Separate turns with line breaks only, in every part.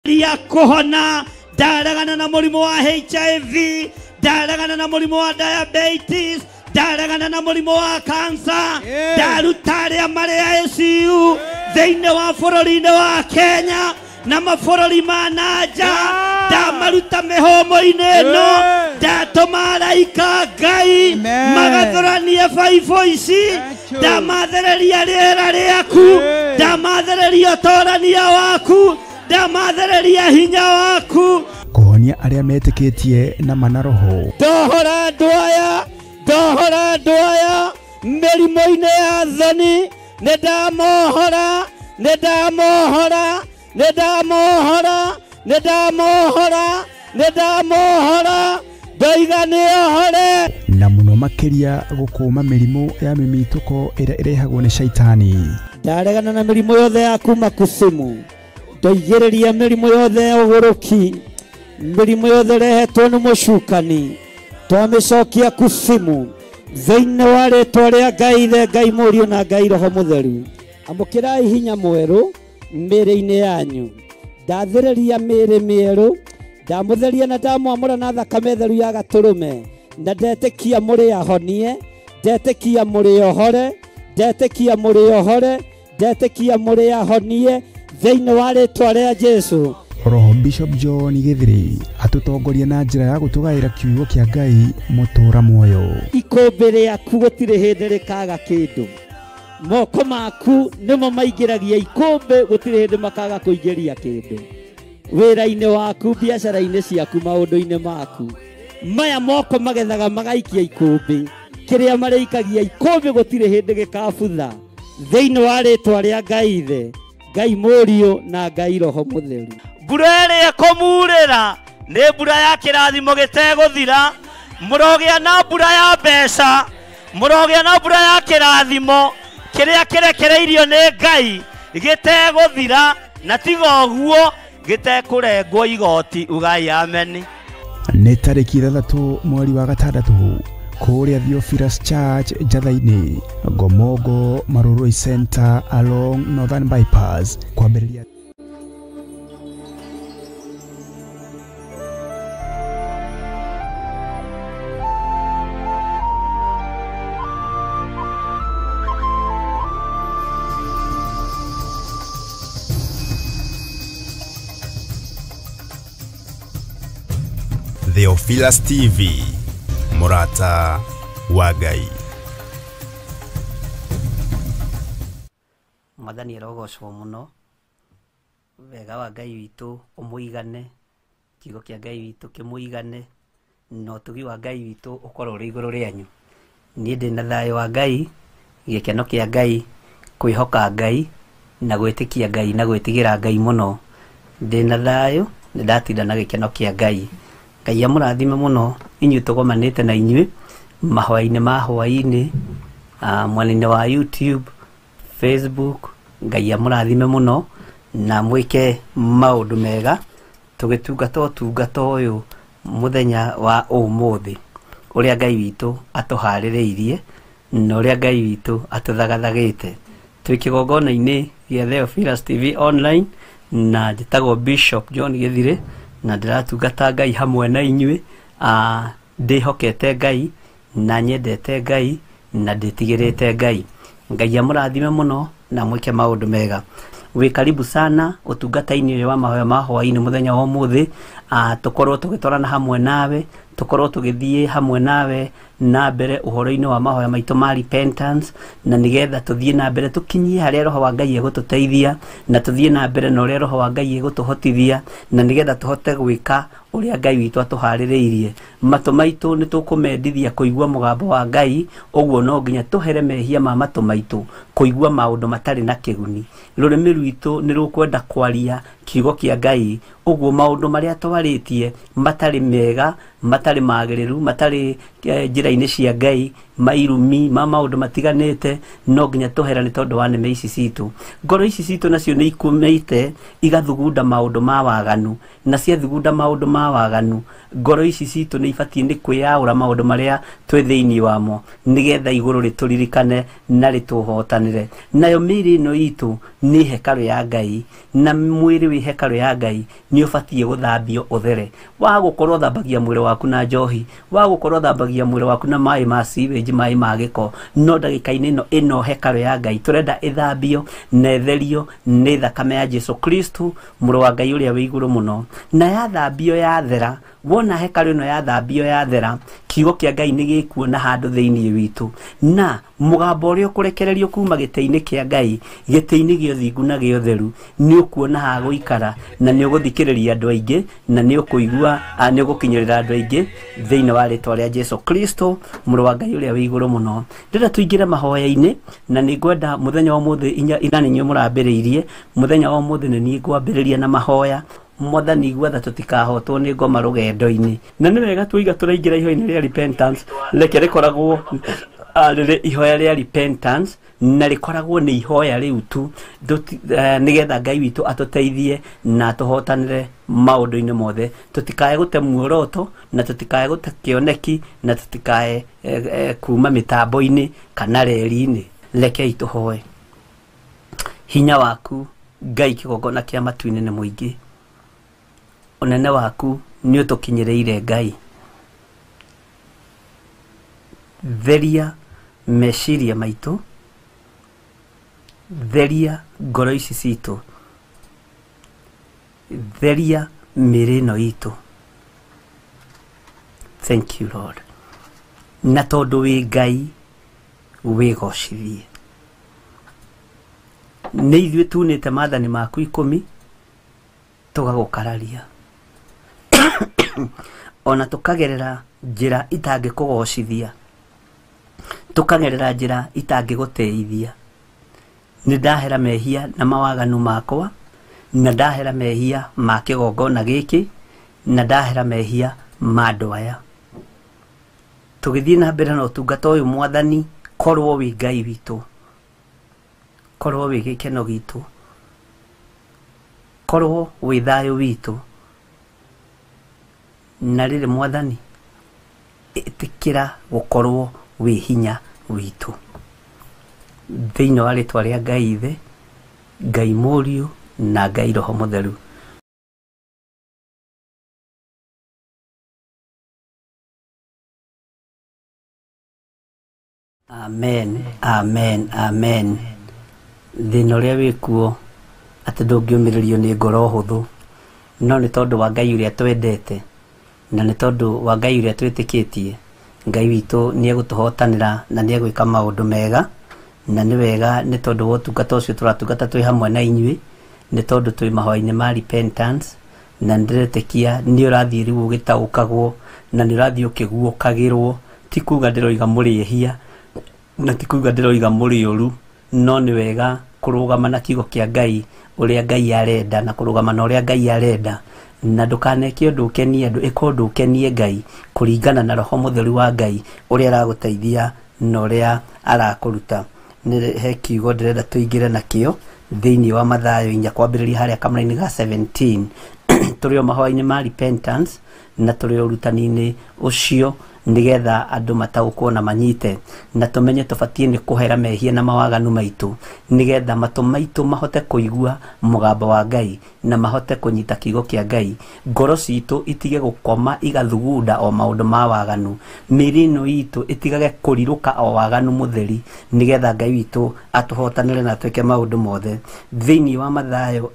Ya kuhona ndaregana na mũrimũ wa HIV, ndaregana na mũrimũ wa diabetes, ndaregana na mũrimũ wa cancer, ndaruta arĩa marĩ ICU thĩinĩ wa bũrũri-inĩ wa Kenya na mabũrũri ma na nja, ndamaruta mĩhũmũ-inĩ ĩno, ndatũma araika Ngai magathũranie baibũ ici, ndamathereria rĩera rĩaku, ndamathereria ũtorania waku, ndamathereria hinya waku,
kũhonia arĩa metĩkĩtie na mana roho.
Ndohora andũ aya, ndohora andũ aya mĩrimũ-inĩ ya thoni, nĩ ndamohora, nĩ ndamohora, nĩ ndamohora, nĩ ndamohora, nĩ ndamohora, ndoiga nĩohore.
Na mũno makĩria gũkũma mĩrimũ ya mĩmitũko ĩrĩa ĩrehagwo nĩ caitani.
Ndaregana na mĩrimũ yothe ya kuma kusimu, ndoigĩrĩria mĩrimũ yothe ya ũgũrũki, mĩrimũ yothe ĩrehetwo nĩ mũcukani, twamĩcokia kusimu thĩinĩ wa rĩtwa rĩa Ngai Ithe, Ngai Mũriũ na Ngai Roho Mũtheru. Amũkĩrai hinya mwerũ mĩĩrĩ-inĩ yanyu, ndathĩrĩria mĩĩrĩ mĩerũ, ndamũtheria na ndamwamũra na thakame theru ya gatũrũme, na ndetĩkia mũrĩ ahonie, ndetĩkia mũrĩ ohore, ndetĩkia mũrĩ ohore, ndetĩkia mũrĩ ahonie thĩinĩ wa rĩtwa rĩa Jesũ.
Roho Bishop John Githiri atũtongoria na njĩra ya gũtũgaĩra kiugo kĩa Ngai mũtũra muoyo.
Ikũmbĩ rĩaku gũtirĩ hĩndĩ rĩkaga kĩndũ, moko maku nĩmo maingĩragia ikũmbĩ, gũtirĩ hĩndĩ makaga kũingĩria kĩndũ wĩra-inĩ waku, biacara-inĩ ciaku, maũndũ-inĩ maku. Maya moko magethaga magaikia ikũmbĩ, kĩrĩa marĩikagia ikũmbĩ gũtirĩ hĩndĩ gĩkabutha thĩinĩ wa rĩtwa rĩa Ngai Ithe, Ngai Mũriũ na Ngai Roho Mũtheru. Mbura ĩrĩa ĩkũmurĩra nĩ mbura ya kĩrathimo gĩtegũthira, mũrogĩa na mbura ya mbeca, mũrogĩa na mbura ya kĩrathimo kĩrĩa kĩrekereirio nĩ Ngai gĩtegũthira, na tiga ũguo gĩtekũrengwo igoti. Ugai ameni.
Nĩ tarĩki 6 mweri wa 6 kũrĩa Theophilus Church Njatha-inĩ, Ngomongo Marurui Center along Northern Bypass, kwambĩrĩria
Theophilus TV, mũrata wa Ngai.
Mwathani arogocwo mũno, wega wa Ngai witũ ũmũigane, kiugo kĩa Ngai witũ kĩmũigane, na ũtugi wa Ngai witũ ũkorwo ũrĩ igũrũ rĩanyu. Niĩ ndĩ na thayũ wa Ngai, gĩkeno kĩa Ngai, kwĩhoka Ngai na gwĩtĩkia Ngai na gwĩtigĩra Ngai mũno. Ndĩ na thayũ, nĩ ndatinda na gĩkeno kĩa Ngai. Ngai amũrathime mũno inyuĩ tũgomanĩte na inyuĩ mahoya-inĩ ma hwaĩ-inĩ, mwena-inĩ wa YouTube, Facebook. Ngai amũrathime mũno na mwĩke maũndũ mega tũgĩtungata ũtungata ũyũ mũthenya wa ũmũthĩ, ũrĩa Ngai witũ atũharĩrĩirie na ũrĩa Ngai witũ atũthagathagĩte. Twĩ kĩgongona-inĩ gĩa Theophilus TV online, na njĩtagwo Bishop John Githiri, na ndĩratungata Ngai hamwe na inyuĩ. Ndĩhokete Ngai na nyendete Ngai na ndĩtigĩrĩte Ngai. Ngai amũrathime mũno na mwĩke maũndũ mega. Wĩ karibu sana ũtungata-inĩ ũyũ wa mahoya ma hwaĩ-inĩ mũthenya wa ũmũthĩ. Tũkorwo tũgĩtwarana hamwe nawe, tũkorwo tũgĩthiĩ hamwe nawe na mbere ũhoro-inĩ wa mahoya maitũ ma repentance, na nĩgetha tũthiĩ na mbere tũkinyie harĩa Roho wa Ngai egũtũteithia, na tũthiĩ na mbere na ũrĩa Roho wa Ngai egũtũhotithia, na nĩgetha tũhote gwĩka ũrĩa Ngai witũ atũharĩrĩirie. Matũ maitũ nĩ tũkũmendithia kũigua mũgambo wa Ngai, ũguo no nginya tũhere mehia ma matũ maitũ kũigua maũndũ matarĩ na kĩguni. Rũrĩmĩ rwitũ nĩ rũkwenda kwaria kiugo kĩa Ngai, ũguo maũndũ marĩa twarĩtie matarĩ mega, matarĩ magĩrĩru, matarĩ njĩra-inĩ cia Ngai, mairumi ma maũndũ matiganĩte, no nginya tũhere nĩ tondũ wa nĩme ici citũ. Ngoro ici citũ nacio nĩ ikumĩte igathugunda maũndũ ma waganu, na ciathugunda maũndũ ma waganu, ngoro ici citũ nĩ ibatiĩ nĩ kwĩyaũra maũndũ marĩa twĩ thĩinĩ wamo, nĩgetha igũrũ rĩtũririkane na rĩtũhotanĩre. Nayo mĩĩrĩ ĩno itũ nĩ hekarũ ya Ngai, na mwĩrĩ wĩ wĩ hekarũ ya Ngai nĩ ũbatiĩ gũthambio ũthere. Wa gũkorwo thambagia mwĩrĩ waku na njohi, wa gũkorwo thambagia mwĩrĩ waku na maĩ ma sewage, maĩ ma gĩko, no ndagĩka-inĩ ĩno ĩno hekarũ ya Ngai tũrenda ĩthambio na ĩtherio nĩ thakame ya Jesu Kristo mũrũ wa Ngai ũrĩa wĩ igũrũ mũno. Na yathambio yathera, wona hekarũ ĩno yathambio yathera, kiugo kĩa Ngai nĩ gĩkuona handũ thĩinĩ witũ, na mũgambo ũrĩa ũkũrekererio kuma gĩtĩ-inĩ kĩa Ngai, gĩtĩ-inĩ gĩa ũthingu na gĩa ũtheru, nĩ ũkuona ha gũikara na nĩ ũgũthikĩrĩria andũ aingĩ na nĩ ũkũigua, nĩ ũgũkinyĩrĩra andũ aingĩ thĩinĩ wa rĩtwa rĩa Jesu Kristo mũrũ wa Ngai ũrĩa wĩ igũrũ mũno. Ndĩrenda tũingĩre mahoya-inĩ, na nĩ ngwenda mũthenya wa ũmũthĩ, ina nĩ inyuĩ mũrambĩrĩirie, mũthenya wa ũmũthĩ nĩ niĩ ngwambĩrĩria na mahoya. Mwathani igua tha tũtikahotwo nĩ ngoma rũgendo-inĩ. Na nĩ wega tuiga tũraingĩra ihoya-inĩ rĩa repentance, reke rĩkoragwo rĩrĩ ihoya rĩa repentance, na rĩkoragwo nĩ ihoya rĩu tu, nĩgetha Ngai witũ atũteithie na atũhotanĩre maũndũ-inĩ mothe. Tũtikae gũte muoroto, na tũtikae gũte kĩoneki, na tũtikae kuma mĩtambo-inĩ kana reri-inĩ. Rekei tũhoe. Hinya waku Ngai kĩgongona kĩa matu-inĩ nĩ mũingĩ, ũnene waku nĩ ũtũkinyĩrĩire Ngai. Theria meciria maitũ, theria ngoro ici citũ, theria mĩĩrĩ ĩno itũ. Thank you Lord. Na tondũ wĩ Ngai wĩgocithie. Nĩ ithuĩ tunĩte maathani maku 10 tũgagũkararia, ona tũkagerera njĩra itangĩkũgocithia, tũkagerera njĩra itangĩgũteithia. Nĩ ndahera mehia na mawaganu makwa, na ndahera mehia ma kĩgongona gĩkĩ, na ndahera mehia ma andũ aya. Tũgĩthiĩ na mbere na ũtungata ũyũ Mwathani, korwo wĩ Ngai witũ, korwo wĩ gĩkeno gitũ, korwo wĩ thayũ witũ. Na rĩrĩ Mwathani, ĩtĩkĩra gũkorwo wĩ hinya witũ. Thĩinĩ wa rĩtwa rĩa Ngai Ithe, Ngai Mũriũ na Ngai Roho Mũtheru. Amen, amen, amen. Thĩna ũrĩa wĩkuo atĩ ndũngĩũmĩrĩrio nĩ ngoro hũthũ, no nĩ tondũ wa Ngai ũrĩa twendete, na nĩ tondũ wa Ngai ũrĩa twĩtĩkĩtie. Ngai witũ nĩ egũtũhotanĩra na nĩ egwĩka maũndũ mega, na nĩ wega nĩ tondũ wa ũtungata ũcio tũratungata twĩ hamwe na inyuĩ, nĩ tondũ twĩ mahoya-inĩ ma repentance, na nĩndĩretĩkia nĩ ũrathiĩ rĩu ũgĩtaũkagwo, na nĩ ũrathiĩ ũkĩguũkagĩrwo. Ti kuga ndĩroiga mũrĩ ehia, na ti kuga ndĩroiga mũrĩ ũru, no nĩ wega kũrũgama na kiugo kĩa Ngai ũrĩa Ngai arenda, na kũrũgama na ũrĩa Ngai arenda. Na ndũkaneke ũndũ ũkenie andũ, ĩka ũndũ ũkenie Ngai kũringana na Roho Mũtheru wa Ngai ũrĩa aragũteithia na ũrĩa arakũruta. Nĩ he kiugo ndĩrenda tũingĩre nakĩo thĩinĩ wa Mathayo 4 kwambĩrĩria harĩa kamũrainĩ ga 17. Tũrĩ o mahoya-inĩ ma repentance na tũrĩ ũrutani-inĩ ũcio nĩgetha andũ mataũkwo na manyite, na tũmenye tũbatiĩ nĩ kũhera mehia na mawaganu maitũ, nĩgetha matũ maitũ mahote kũigua mũgambo wa Ngai na mahote kũnyita kiugo kĩa Ngai. Ngoro citũ itige gũkoma igathugunda o maũndũ ma waganu, mĩĩrĩ ĩno itũ ĩtigage kũrirũka o waganu mũtheri, nĩgetha Ngai witũ atũhotanĩre na atwĩke maũndũ mothe. Thĩinĩ wa Mathayo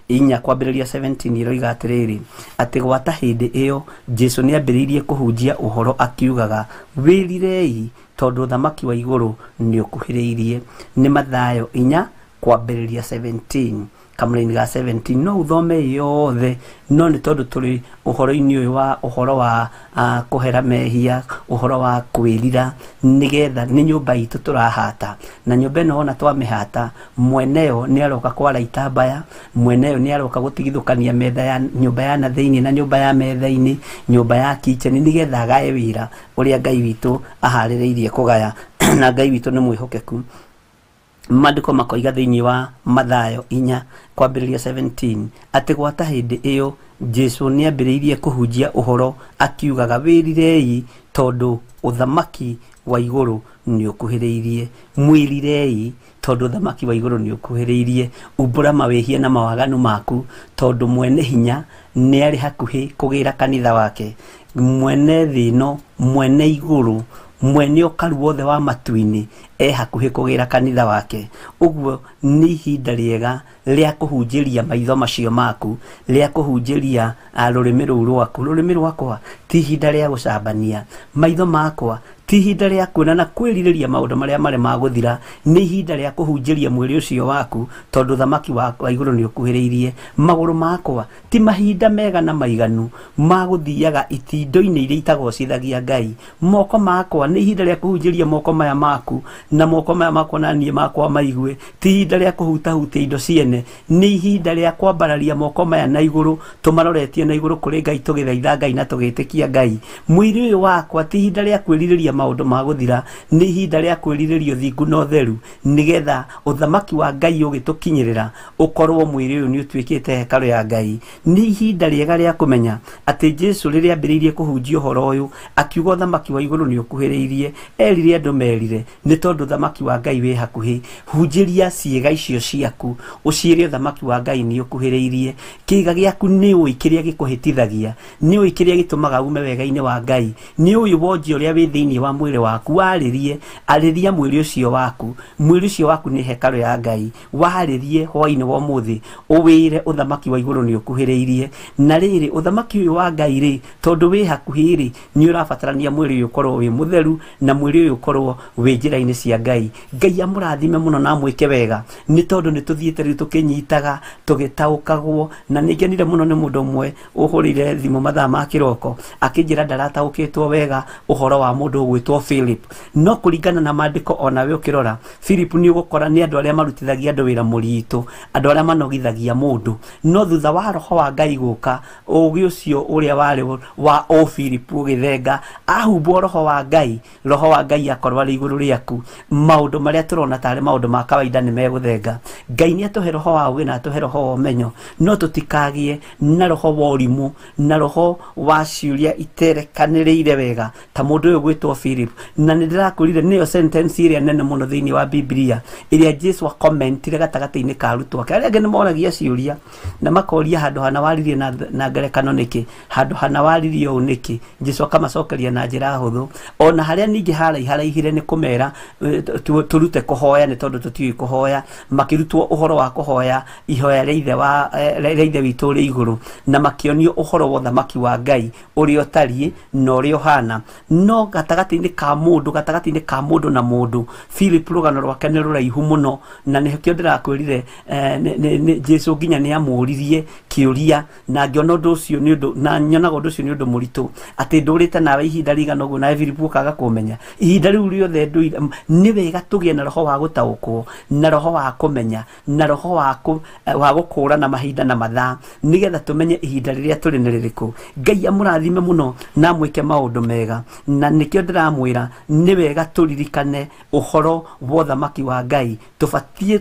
4 kwambĩrĩria 17 ĩroiga atĩrĩrĩ, atĩ gwata hĩndĩ ĩyo Jesu nĩambĩrĩirie kũhunjia ũhoro akiugaga, wĩrirei tondũ ũthamaki wa igũrũ nĩ ũkuhĩrĩirie. Nĩ Mathayo 4 kwambĩrĩria 17, kamũrainĩ ga 17. No ũthome yothe, no nĩ tondũ tũrĩ ũhoro-inĩ ũyũ wa ũhoro wa kũhera mehia, ũhoro wa kwĩrira, nĩgetha nĩ nyũmba itũ tũrahata, na nyũmba ĩno wona twamĩhata, mweneyo nĩ aroka kwara itambaya, mweneyo nĩ aroka gũtigithũkania metha ya nyũmba ya na thĩinĩ na nyũmba ya metha-inĩ, nyũmba ya kitchen, nĩgetha agae wĩra ũrĩa Ngai witũ aharĩrĩirie kũgaya. Na Ngai witũ nĩ mwĩhokeku. Maandĩko makoiga thĩinĩ wa Mathayo 4 kwambĩrĩria 17 atĩ gwata hĩndĩ ĩyo Jesu nĩambĩrĩirie kũhunjia ũhoro akiugaga, wĩrirei tondũ ũthamaki wa igũrũ nĩ ũkuhĩrĩirie. Mwĩrirei tondũ tondũ ũthamaki wa igũrũ nĩ ũkuhĩrĩirie. Umbũra mawĩhia na mawaganu maku, tondũ mwene hinya nĩ arĩ hakuhĩ kũgĩra kanitha wake. Mwene thĩ ĩno, mwene igũrũ, mwene ũkaru wothe wa matu-inĩ e hakuhĩ kũgĩra kanitha wake. Ũguo nĩ ihinda rĩega rĩa kũhunjĩria maitho macio maku, rĩa kũhunjĩria rũrĩmĩ rũu rwaku. Rũrĩmĩ rwakwa ti ihinda rĩa gũcambania, maitho makwa ti ihinda rĩa kuona na kwĩrirĩria maũndũ marĩa marĩ ma gũthira, nĩ ihinda rĩa kũhunjĩria mwĩrĩ ũcio waku, tondũ ũthamaki wa igũrũ nĩ ũkuhĩrĩirie. Magũrũ makwa ti mahinda mega na maiganu ma gũthiaga itindo-inĩ iria itagocithagia Ngai. Moko makwa nĩ ihinda rĩa kũhunjĩria moko maya maku, na moko maya makwa na niĩ makwa maigue. Ti ihinda rĩa kũhutahutia indo ciene, nĩ ihinda rĩa kwambararia moko maya na igũrũ, tũmaroretie na igũrũ kũrĩ Ngai, tũgĩthaitha Ngai na tũgĩtĩkia Ngai. Mwĩrĩ ũyũ wakwa ti ihinda rĩa kwĩrirĩria maũndũ ma gũthira, nĩ ihinda rĩa kwĩrirĩria ũthingu na ũtheru, nĩgetha ũthamaki wa Ngai ũgĩtũkinyĩrĩra ũkorwo mwĩrĩ ũyũ nĩ ũtuĩkĩte hekarũ ya Ngai. Nĩ ihinda rĩega rĩa kũmenya atĩ Jesũ rĩrĩa ambĩrĩirie kũhunjia ũhoro ũyũ akiuga ũthamaki wa igũrũ nĩ ũkuhĩrĩirie, erire andũ merire nĩ tondũ ũthamaki wa Ngai wĩ hakuhĩ. Hunjĩria ciĩga icio ciaku, ũciĩre ũthamaki wa Ngai nĩ ũkuhĩrĩirie. Kĩĩga gĩaku nĩ ũĩ kĩrĩa gĩkũhĩtithagia, nĩ ũĩ kĩrĩa gĩtũmaga ume wega-inĩ wa Ngai, nĩ ũĩ wonje ũrĩa wĩ thĩinĩ wa mwĩrĩ waku. Warĩrie, arĩria mwĩrĩ ũcio waku. Mwĩrĩ ũcio waku nĩ hekarũ ya Ngai. Warĩrie hwaĩ-inĩ wa ũmũthĩ, ũwĩre ũthamaki wa igũrũ nĩ ũkuhĩrĩirie. Na rĩrĩ, ũthamaki ũyũ wa Ngai rĩ, tondũ wĩ hakuhĩ rĩ, nĩ ũrabatarania mwĩrĩ ũyũ ũkorwo wĩ mũtheru, na mwĩrĩ ũyũ ũkorwo wĩ njĩra-inĩ cia Ngai. Ngai amũrathime mũno na amwĩke wega, nĩ tondũ nĩ tũthiĩte rĩu tũkĩnyitaga, tũgĩtaũkagwo. Na nĩ ngenire mũno nĩ mũndũ ũmwe ũhũrĩire thimũ mathaa ma kĩroko akĩnjĩra ndarataũkĩtwo wega ũhoro wa mũndũ ũgwĩtwo Philip. No kũringana na maandĩko onawe ũkĩrora, Philip nĩ ũgũkora nĩ andũ arĩa marutithagia andũ wĩra mũritũ, andũ arĩa manogithagia mũndũ. No thutha wa roho wa Ngai gũka, ũũgĩ ũcio ũrĩa warĩ wa o Philip ũgĩthenga, ahumbwo roho wa Ngai, roho wa Ngai akorwo arĩ igũrũ rĩaku, maũndũ marĩa tũrona tarĩ maũndũ ma kawaida nĩ megũthenga. Ngai nĩ atũhe roho wa ũũgĩ na atũhe roho wa ũmenyo, no tũtikagĩe na roho wa ũrimũ na roho wa ciũria iterekanĩrĩire wega ta mũndũ ũyũ gwĩtwo Philip. Na nĩ ndĩrakwĩrire nĩyo sentence ĩrĩa nene mũno thĩinĩ wa Biblia ĩrĩa Jesu akomentire gatagatĩ-inĩ ka arutwo ake. Arĩa angĩ nĩ moragia ciũria na makoria handũ hana waririe na ngerekano nĩkĩ, handũ hana waririe ũũ nĩkĩ. Jesu akamacokeria na njĩra hũthũ. Ona harĩa ningĩ haraiharaihire nĩ kũmera tũrute kũhoya nĩ tondũ tũtiũĩ kũhoya, makĩrutwo ũhoro wa kũhoya ihoya rĩa ithe witũ ũrĩ igũrũ, na makĩonio ũhoro wa ũthamaki wa Ngai ũrĩa ũtariĩ na ũrĩa ũhana. No gatagatĩ-inĩ ka mũndũ, gatagatĩ-inĩ ka mũndũ na mũndũ, Philip rũgano rwake nĩ rũraihu mũno, na nĩkĩo ndĩrakwĩrire Jesu nginya nĩ amũririe kĩũria, na ngĩona ũndũ ũcio nĩ ũndũ, na nyonaga ũndũ ũcio nĩ ũndũ mũritũ, atĩ ndũrĩte nawe ihinda rĩigana ũguo nawe Philip ũkaga kũmenya. Ihinda rĩu rĩothe ndũire. Nĩ wega tũgĩe na roho wa gũtaũkwo, na roho wa kũmenya, na roho wa gũkũũrana mahinda na mathaa, nĩgetha tũmenye ihinda rĩrĩa tũrĩ nĩ rĩrĩkũ. Ngai amũrathime mũno na amwĩke maũndũ mega. Na nĩkĩo ndĩramwĩra nĩ wega tũririkane ũhoro wa ũthamaki wa Ngai, tũbatiĩ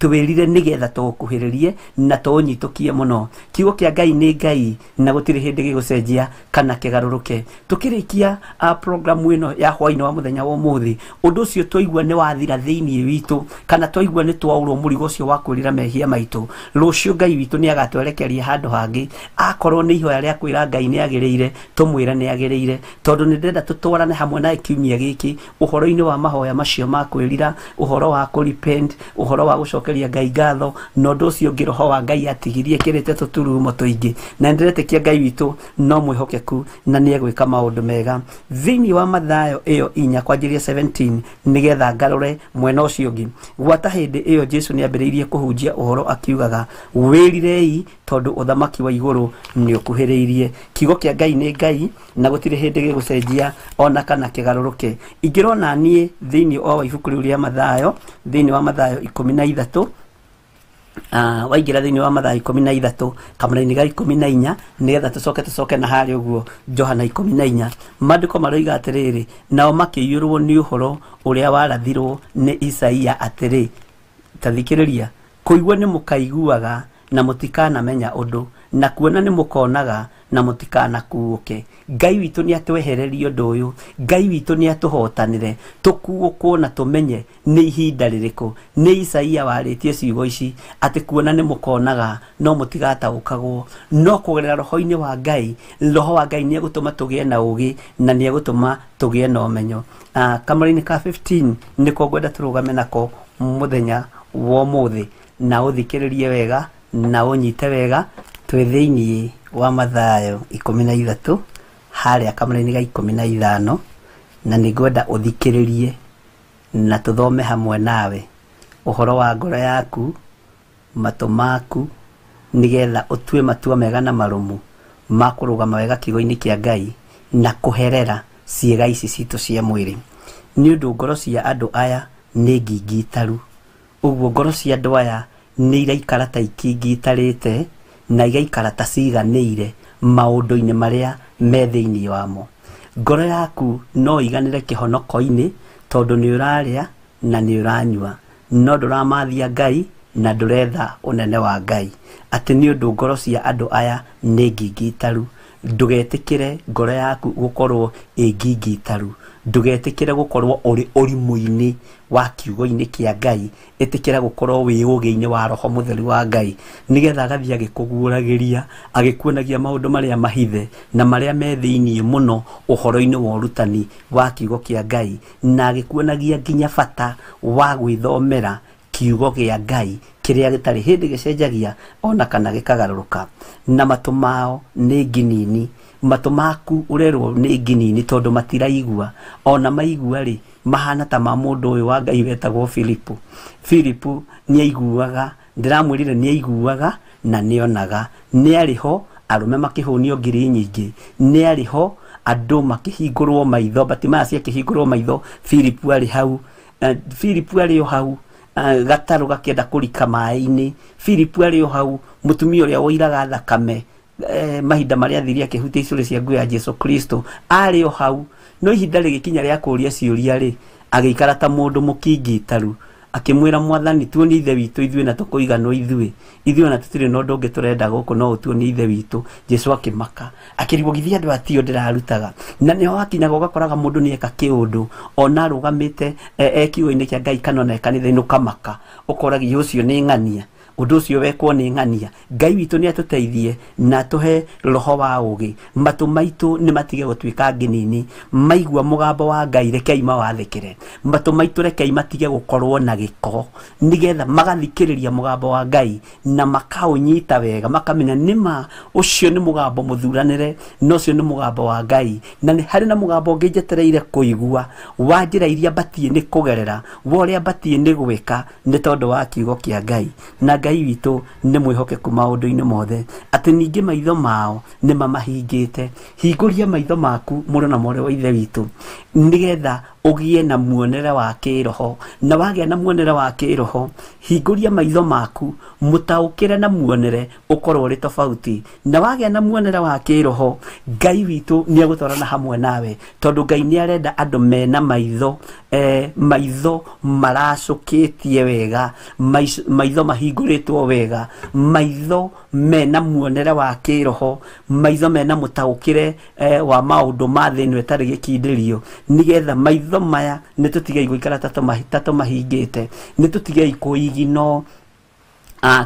twĩrire nĩgetha tũũkuhĩrĩrie na tũũnyitũkie mũno. Kiugo kĩa Ngai nĩ Ngai na gũtirĩ hĩndĩ gĩgũcenjia kana kĩgarũrũke. Tũkĩrĩkia programu ĩno ya hwaĩ-inĩ wa mũthenya wa ũmũthĩ, ũndũ ũcio twaigua nĩ wathira thĩinĩ witũ, kana twaigua nĩ twaũrwo mũrigo ũcio wa kwĩrira mehia maitũ, rũciũ Ngai witũ nĩ agatwerekeria handũ hangĩ. Akorwo nĩ ihoya rĩa kwĩra Ngai nĩ agĩrĩire, tũmwĩre nĩ agĩrĩire, tondũ nĩ ndĩrenda tũtwarane hamwe na kiumia gĩkĩ ũhoro-inĩ wa mahoya macio ma kwĩrira, ũhoro wa kũ-repent, ũhoro wa gũcokeria Ngai ngatho, na ũndũ ũcio ũngĩ roho wa Ngai atigirie kĩrĩte tũturumo tũingĩ. Na nĩndĩretĩkia Ngai witũ no mwĩhokeku na nĩ egwĩka maũndũ mega. Thĩinĩ wa Mathayo ĩyo 4 kwanjĩrĩria 17, nĩgetha ngarũre mwena ũcio ũngĩ. Gwata hĩndĩ ĩyo Jesu nĩ ambĩrĩirie kũhunjia ũhoro akiugaga, wĩrirei tondũ ũthamaki wa igũrũ nĩ ũkuhĩrĩirie. Kiugo kĩa Ngai nĩ Ngai na gũtirĩ hĩndĩ gĩgũcenjia ona kana kĩgarũrũke. Ingĩrona niĩ thĩinĩ wa ibuku rĩu rĩa Mathayo, thĩinĩ wa Mathayo 13, waingĩra thĩinĩ wa Mathayo 13 kamũra-inĩ ga 14, nĩgetha tũcoke na harĩa ũguo Johana 14, maandĩko maroiga atĩrĩrĩ, nao makĩiyũrwo nĩ ũhoro ũrĩa warathirwo nĩ Isaia atĩrĩ, ta thikĩrĩria, kũigua nĩ mũkaiguaga na mũtikanamenya ũndũ, na kuona nĩ mũkonaga na mũtikanakuũke. Ngai witũ nĩ atwehererie ũndũ ũyũ, Ngai witũ nĩ atũhotanĩre, tũkuũkwo na tũmenye nĩ ihinda rĩrĩkũ. Nĩ Isaia warĩtie ciugo ici atĩ kuona nĩ mũkonaga no mũtigataũkagwo, no kũgerera roho-inĩ wa Ngai, roho wa Ngai nĩ egũtũma tũgĩe na ũũgĩ na nĩ egũtũma tũgĩe na ũmenyo. Kamũra-inĩ ka 15 nĩko ngwenda tũrũgame nako mũthenya wa ũmũthĩ, na ũthikĩrĩrie wega na ũnyite wega. Twĩ thĩiniĩ wa Mathayo 13 harĩa kamũra-inĩ ga 15, na nĩngwenda ũthikĩrĩrie na tũthome hamwe nawe ũhoro wa ngoro yaku, matũ maku, nĩgetha ũtue matua mega na marũmu ma kũrũgama wega kiugo-inĩ kĩa Ngai na kũherera ciĩga ici citũ cia mwĩrĩ. Nĩ ũndũ ngoro cia andũ aya nĩ ngingitaru, ũguo ngoro cia andũ aya nĩ iraikara ta ikingitarĩte na igaikara ta ciganĩire maũndũ-inĩ marĩa me thĩiniĩ wamo. Ngoro yaku no iganĩre kĩhonoko-inĩ tondũ nĩ ũrarĩa na nĩ ũranyua, no ndũramathia Ngai na ndũretha ũnene wa Ngai. Atĩ nĩ ũndũ ngoro cia andũ aya nĩ ngingitaru. Ndũgetĩkĩre ngoro yaku gũkorwo ĩ ngingitaru, ndũgetĩkĩre gũkorwo ũrĩ ũrimũ-inĩ wa kiugo-inĩ kĩa Ngai, ĩtĩkĩra gũkorwo wĩ ũũgĩ-inĩ wa Roho Mũtheru wa Ngai, nĩgetha agathiĩ agĩkũguũragĩria, agĩkuonagia maũndũ marĩa mahithe na marĩa me thĩiniĩ mũno ũhoro-inĩ wa ũrutani wa kiugo kĩa Ngai, na agĩkuonagia nginya bata wa gwĩthomera kiugo kĩa Ngai kĩrĩa gĩtarĩ hĩndĩ gĩcenjagia ona kana gĩkagarũrũka. Na matũ mao nĩ nginini, matũ maku ũrerwo nĩ nginini tondũ matiraigua, ona maigua rĩ mahana ta ma mũndũ ũyũ wa Ngai wetagwo Filipu. Filipu nĩ aiguaga, ndĩramwĩrire nĩ aiguaga na nĩonaga, nĩ arĩ ho arũme makĩhũnio ngiri nyingĩ, nĩ arĩ ho andũ makĩhingũrwo maitho, Batimaya ciakĩhingũrwo maitho, Filipu arĩ hau. Filipu arĩ o hau, gatarũ gakĩenda kũrika maĩ-inĩ, Filipu arĩ o hau, mũtumia ũrĩa woiraga thakame mahinda marĩa athire akĩhutia icũrĩ cia nguo ya Jesu Kristo arĩ o hau. No ihinda rĩgĩkinya rĩa kũũria ciũria rĩ, agĩikara ta mũndũ mũkingitaru, akĩmwĩra Mwathani, tuonie Ithe witũ ithuĩ na tũkũiganwo ithuĩ, ithuĩ ona tũtirĩ na ũndũ ũngĩ tũrenda gũkũ no ũtuonie Ithe witũ. Jesu akĩmaka, akĩrigwo githĩ andũ atio ndĩrarutaga. Na nĩho hakinyaga ũgakoraga mũndũ nĩeka kĩũndũ ona arũgamĩte e kiugo-inĩ kĩa Ngai kana ona e kanitha-inĩ, ũkamaka ũkoragia ũcio nĩ ng'ania, ũndũ ũcio wekwo nĩ ng'ania. Ngai witũ nĩ atũteithie na atũhe roho wa ũũgĩ, matũ maitũ nĩ matige gũtuĩka nginini, maigua mũgambo wa Ngai rekei mawathĩkĩre, matũ maitũ rekei matige gũkorwo na gĩko, nĩgetha magathikĩrĩria mũgambo wa Ngai na makaũnyita wega, makamenya nĩma ũcio nĩ mũgambo mũthuranĩre na ũcio nĩ mũgambo wa Ngai, na nĩ harĩ na mũgambo ũngĩ njetereire kũigua wa njĩra iria mbatiĩ nĩ kũgerera, wa ũrĩa mbatiĩ nĩ gwĩka nĩ tondũ wa kiugo kĩa Ngai. Na Ngai witũ nĩ mwĩhokeku maũndũ-inĩ mothe, atĩ ningĩ maitho mao nĩ mamahingĩte. Hingũria maitho maku mũrũ na mwarĩ wa Ithe witũ, nĩgetha ũgĩe na muonere wa kĩroho, na wagĩa na muonere wa kĩroho, hingũria maitho maku mũtaũkĩre na muonere ũkorwo ũrĩ tofauti, na wagĩa na muonere wa kĩroho, Ngai witũ nĩ egũtwarana hamwe nawe, tondũ Ngai nĩ arenda andũ mena maitho maitho maracũkĩtie wega, maitho mahingũrĩtwo wega, maitho mena muonere wa kĩroho, maitho mena mũtaũkĩre wa maũndũ ma thĩ ĩno ĩtarĩ gĩkindĩrio, nĩgetha maitho maya nĩ tũtigei gũikara ta tũmahingĩte, nĩ tũtigei kũigino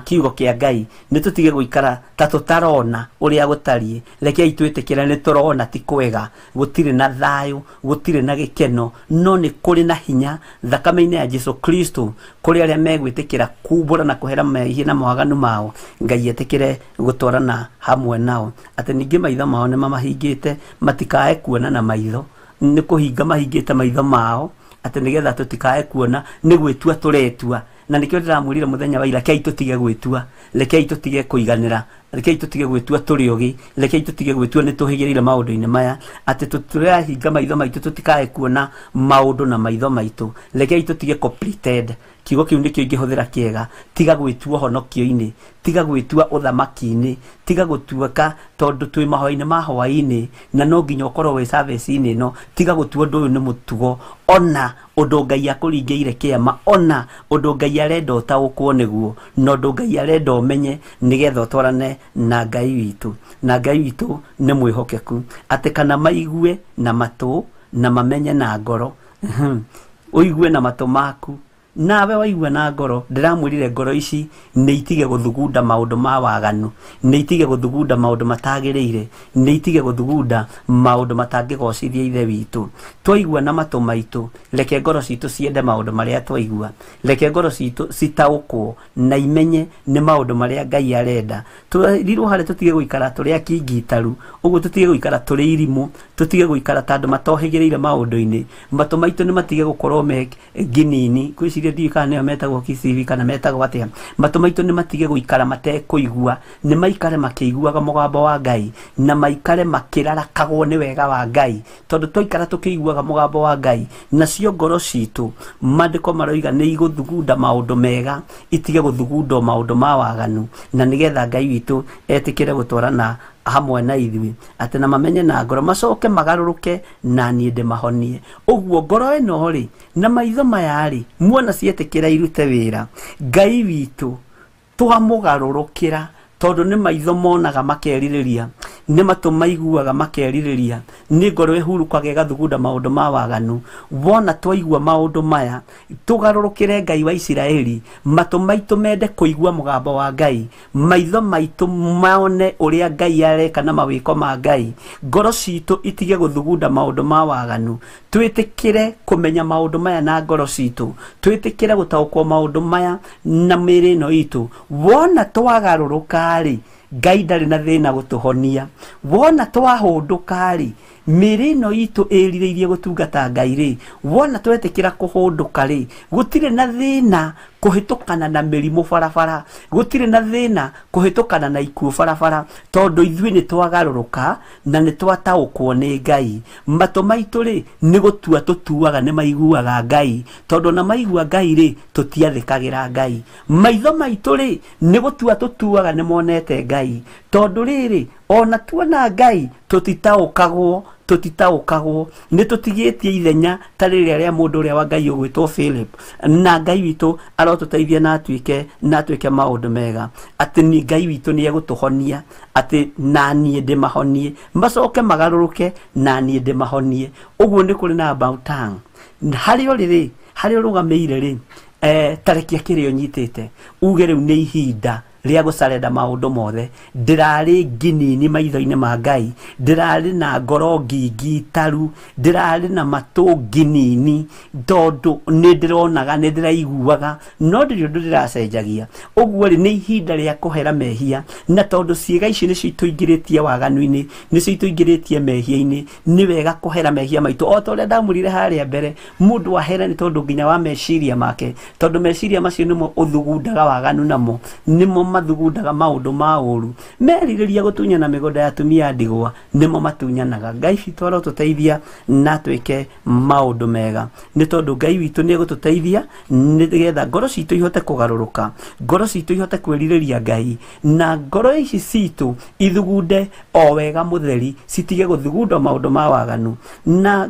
kiugo kĩa Ngai, nĩ tũtige gũikara ta tũtarona ũrĩa gũtariĩ. Rekei twĩtĩkĩre nĩ tũrona ti kwega, gũtirĩ na thayũ, gũtirĩ na gĩkeno, no nĩ kũrĩ na hinya thakame-inĩ ya Jesu Kristo kũrĩ arĩa megwĩtĩkĩra kumbũra na kũhera mehia na mawaganu mao, Ngai etĩkĩre gũtwarana hamwe nao. Atĩ ningĩ maitho mao nĩ mamahingĩte, matikae kuona na maitho, nĩ kũhinga mahingĩte maitho mao, atĩ nĩgetha tũtikae kuona, nĩ gwĩtua tũretua. Na nĩkĩo ndĩramwĩrire mũthenya wa ira, rekei tũtige gwĩtua, rekei tũtige kũiganĩra, rekei tũtige gwĩtua tũrĩ ũgĩ, rekei tũtige gwĩtua nĩ tũhĩgĩrĩire maũndũ-inĩ maya, atĩ tũrahinga maitho maitũ tũtikae kuona maũndũ na maitho maitũ. Rekei tũtige kũ pretend, kiugo kĩu nĩkĩo ingĩhũthĩra kĩega. Tiga gwĩtua honokio-inĩ, tiga gwĩtua ũthamaki-inĩ, tiga gũtuĩka tondũ twĩ mahoya-inĩ ma hwaĩ-inĩ na no nginya ũkorwo wĩ service-inĩ ĩno, tiga gũtua ũndũ ũyũ nĩ mũtugo. Ona Ũndũ Ngai akũringĩire kĩama, ona ũndũ Ngai arenda ũtaũkwo nĩguo, na ũndũ Ngai arenda ũmenye nĩgetha ũtwarane na Ngai witũ. Na Ngai witũ nĩ mwĩhokeku, atĩ kana maigue na matũ na mamenye na ngoro. Ũigue na matũ maku, nawe waigua na ngoro. Ndĩramwĩrire ngoro ici nĩ itige gũthugunda maũndũ ma waganu, nĩ itige gũthugunda maũndũ matagĩrĩire, nĩ itige gũthugunda maũndũ matangĩgocithia Ithe witũ. Twaigua na matũ maitũ, reke ngoro citũ ciende maũndũ marĩa twaigua, reke ngoro citũ citaũkwo na imenye nĩ maũndũ marĩa Ngai arenda. Twerirwo harĩa tũtige gũikara tũrĩ akingitaru, ũguo tũtige gũikara tũrĩ irimũ, tũtige gũikara ta andũ matohĩgĩrĩire maũndũ-inĩ. Matũ maitũ nĩ matige gũkorwo me nginini, kwĩciria ndiũĩ kana nĩo metagwo kisiwi kana metagwo atĩa. Matũ maitũ nĩ matige gũikara matekũigua, nĩ maikare makĩiguaga mũgambo wa Ngai, na maikare makĩrarakagwo nĩ wega wa Ngai, tondũ twaikara tũkĩiguaga mũgambo wa Ngai, nacio ngoro citũ, maandĩko maroiga nĩ igũthugunda maũndũ mega, itige gũthugunda maũndũ ma waganu, na nĩgetha Ngai witũ etĩkĩre gũtwarana hamwe na ithuĩ, atĩ na mamenye na ngoro, macoke magarũrũke na niĩ ndĩmahonie. Ũguo ngoro ĩno rĩ na maitho maya rĩ, muona cietĩkĩra irute wĩra, Ngai witũ twamũgarũrũkĩra, tondũ nĩ maitho monaga makerirĩria, nĩ matũ maiguaga makerirĩria, nĩ ngoro ĩhurũkaga ĩgathugunda maũndũ ma waganu. Wona twaigua maũndũ maya, tũgarũrũkĩre Ngai wa Isiraeli, matũ maitũ mende kũigua mũgambo wa Ngai, maitho maitũ mone ũrĩa Ngai areka na mawĩko ma Ngai, ngoro citũ itige gũthugunda maũndũ ma waganu. Twĩtĩkĩre kũmenya maũndũ maya na ngoro citũ, twĩtĩkĩre gũtaũkwo maũndũ maya na mĩĩrĩ ĩno itũ. Wona twagarũrũka rĩ, Ngai ndarĩ na thĩna gũtũhonia. Wona twahũndũka rĩ, mĩĩrĩ ĩno itũ ĩrirĩirie gũtungata Ngai rĩ, wona twetĩkĩra kũhũndũka rĩ, gũtirĩ na thĩna kũhĩtũkana na mĩrimũ barabara, gũtirĩ na thĩna kũhĩtũkana na ikuũ barabara, tondũ ithuĩ nĩ twagarũrũka na nĩ twataũkwo nĩ Ngai. Matũ maitũ rĩ, nĩ gũtua tũtuaga nĩ maiguaga Ngai, tondũ ona maigua Ngai rĩ, tũtiathĩkagĩra Ngai. Maitho maitũ rĩ, nĩ gũtua tũtuaga nĩ monete Ngai, tondũ rĩrĩ ona tuona Ngai tũtitaũkagwo, tũtitaũkagwo, nĩ tũtigĩtie ithenya ta rĩrĩa rĩa mũndũ ũrĩa wa Ngai ũgwĩtwo Philip. Na Ngai witũ arotũteithia na atuĩke na atuĩke maũndũ mega, atĩ ni Ngai witũ nĩ egũtũhonia, atĩ na niĩ ndĩmahonie, macoke magarũrũke na niĩ ndĩmahonie. Ũguo nĩ kũrĩ na about tongue. Harĩa ũrĩ rĩ, harĩa ũrũgamĩire rĩ, tarekia kĩrĩa ũnyitĩte, uge rĩu nĩ ihinda rĩa gũcarenda maũndũ mothe. Ndĩrarĩ nginini maitho-inĩ ma Ngai, ndĩrarĩ na ngoro ngingitaru, ndĩrarĩ na matũ nginini, tondũ nĩ ndĩronaga, nĩ ndĩraiguaga, no ndirĩ ũndũ ndĩracenjagia. Ũguo rĩ, nĩ ihinda rĩa kũhera mehia, na tondũ ciĩga ici nĩcio itũingĩrĩtie waganu-inĩ, nĩcio itũingĩrĩtie mehia-inĩ, nĩ wega kũhera mehia maitũ. O ta ũrĩa ndamwĩrire harĩa mbere, mũndũ ahere nĩ tondũ nginya wa meciria make, tondũ meciria macio nĩmo ũthugundaga waganu namo, nĩmo mathugundaga maũndũ ma ũru. Merirĩria gũtunyana mĩgũnda ya atumia a ndigwa, nĩmo matunyanaga. Ngai witũ arotũteithia na twĩke maũndũ mega, nĩ tondũ Ngai witũ nĩ egũtũteithia nĩgetha ngoro citũ ihote kũgarũrũka, ngoro citũ ihote kwĩrirĩria Ngai, na ngoro ici citũ ithugunde o wega mũtheri, citige gũthugunda maũndũ ma waganu, na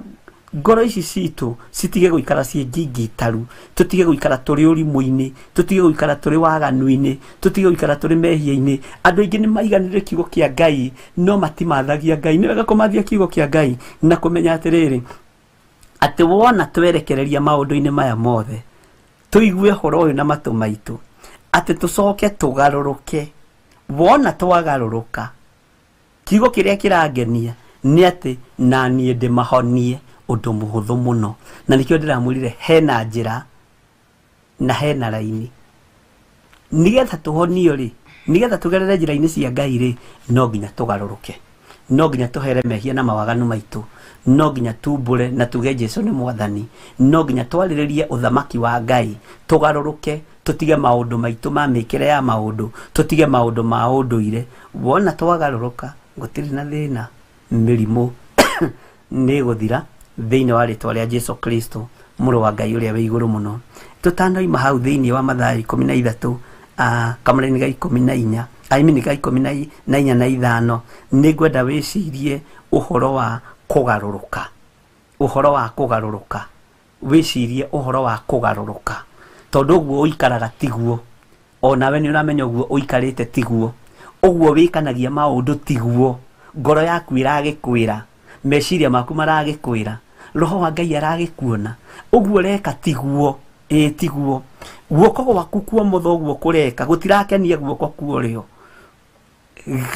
ngoro ici citũ citige gũikara ciĩ ngingitaru, tũtige gũikara tũrĩ ũrimũ-inĩ, tũtige gũikara tũrĩ waganu-inĩ, tũtige gũikara tũrĩ mehia-inĩ. Andũ aingĩ nĩ maiganĩire kiugo kĩa Ngai, no matimathagia Ngai. Nĩ wega kũmathia kiugo kĩa Ngai na kũmenya atĩrĩrĩ, atĩ wona twerekereria maũndũ-inĩ maya mothe, tũigue ũhoro ũyũ na matũ maitũ, atĩ tũcoke tũgarũrũke. Wona twagarũrũka, kiugo kĩrĩa kĩrangenia nĩ atĩ na niĩ ndĩmahonie ũndũ mũhũthũ mũno. Na nĩkĩo ndĩramwĩrire hena njĩra na hena raini. Nĩgetha tũhonio rĩ, nĩgetha tũgerere njĩra-inĩ cia Ngai rĩ, no nginya tũgarũrũke, no nginya tũhere mehia na mawaganu maitũ, no nginya tumbũre na tuge Jesũ nĩ mwathani, no nginya twarĩrĩrie ũthamaki wa Ngai, tũgarũrũke, tũtige maũndũ maitũ ma mĩkĩre ya maũndũ, tũtige maũndũ ma ũndũire. Wona twagarũrũka, gũtirĩ na thĩna, mĩrimũ nĩ ĩgũthira thĩinĩ wa rĩtwa rĩa Jesũ Kristo, mũrũ wa Ngai ũrĩa wĩ igũrũ mũno. Tũtanoima hau thĩinĩ wa Mathayo 13, kamũraini ga 14, I mean ga 14 na 5, nĩ ngwenda wĩcirie ũhoro wa kũgarũrũka, ũhoro wa kũgarũrũka. Wĩcirie ũhoro wa kũgarũrũka, tondũ ũguo ũikaraga tiguo, onawe nĩ ũramenya ũguo ũikarĩte tiguo, ũguo wĩkanagia maũndũ tiguo, ngoro yaku ĩragĩkwĩra, meciria maku maragĩkwĩra, roho wa Ngai aragĩkuona, ũguo ũreka tiguo, ĩĩ tiguo. Guoko gwaku kwa ũmotho ũguo kũreka gũtirakenia guoko kwa ũrĩo.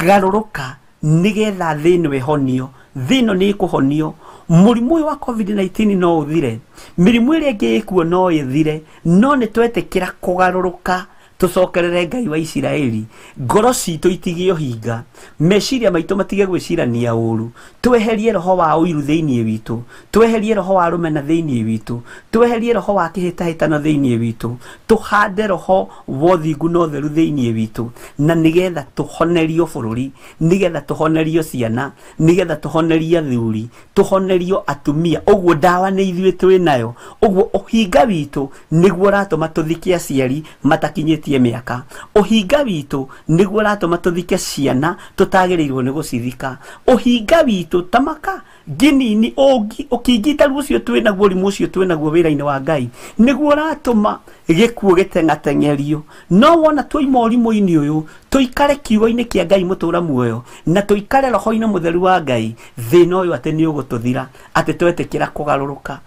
Garũrũka nĩgetha thĩ ĩno ĩhonio, thĩ ĩno nĩ ĩkũhonio. Mũrimũ ũyũ wa COVID-19 no ũthire, mĩrimũ ĩrĩa ĩngĩ ĩkuo no ĩthire, no nĩ twetĩkĩra kũgarũrũka tũcokerere Ngai wa Isiraeli, ngoro citũ itige ũhinga, meciria maitũ matige gwĩcirania ũru, tweherie roho wa ũiru thĩinĩ witũ, tweherie roho wa rũmena thĩinĩ witũ, tweherie roho wa kĩhĩtahĩtano thĩinĩ witũ, tũhande roho wa ũthingu na ũtheru thĩinĩ witũ, na nĩgetha tũhonerio bũrũri, nĩgetha tũhonerio ciana, nĩgetha tũhonerio athuri, tũhonerio atumia. Ũguo ndawa nĩ ithuĩ twĩ nayo. Ũguo ũhinga witũ nĩguo ũratũma tũthike aciari matakinyĩtie mĩaka. Ũhinga witũ nĩguo ũratũma tũthike ciana tũtagĩrĩirwo nĩ gũcithika. Ũhinga witũ tamaka nginini ũkingitaru ũcio twĩ naguo, ũrimũ ũcio twĩ naguo wĩra-inĩ wa Ngai nĩguo ũratũma gĩkuũ gĩteng'ateng'erio. No wona twoima ũrimũ-inĩ ũyũ, tũikare kiugo-inĩ kĩa Ngai mũtũra muoyo, na tũikare roho-inĩ mũtheru wa Ngai, thĩna ũyũ atĩ nĩ ũgũtũthira, atĩ twetĩkĩra kũgarũrũka.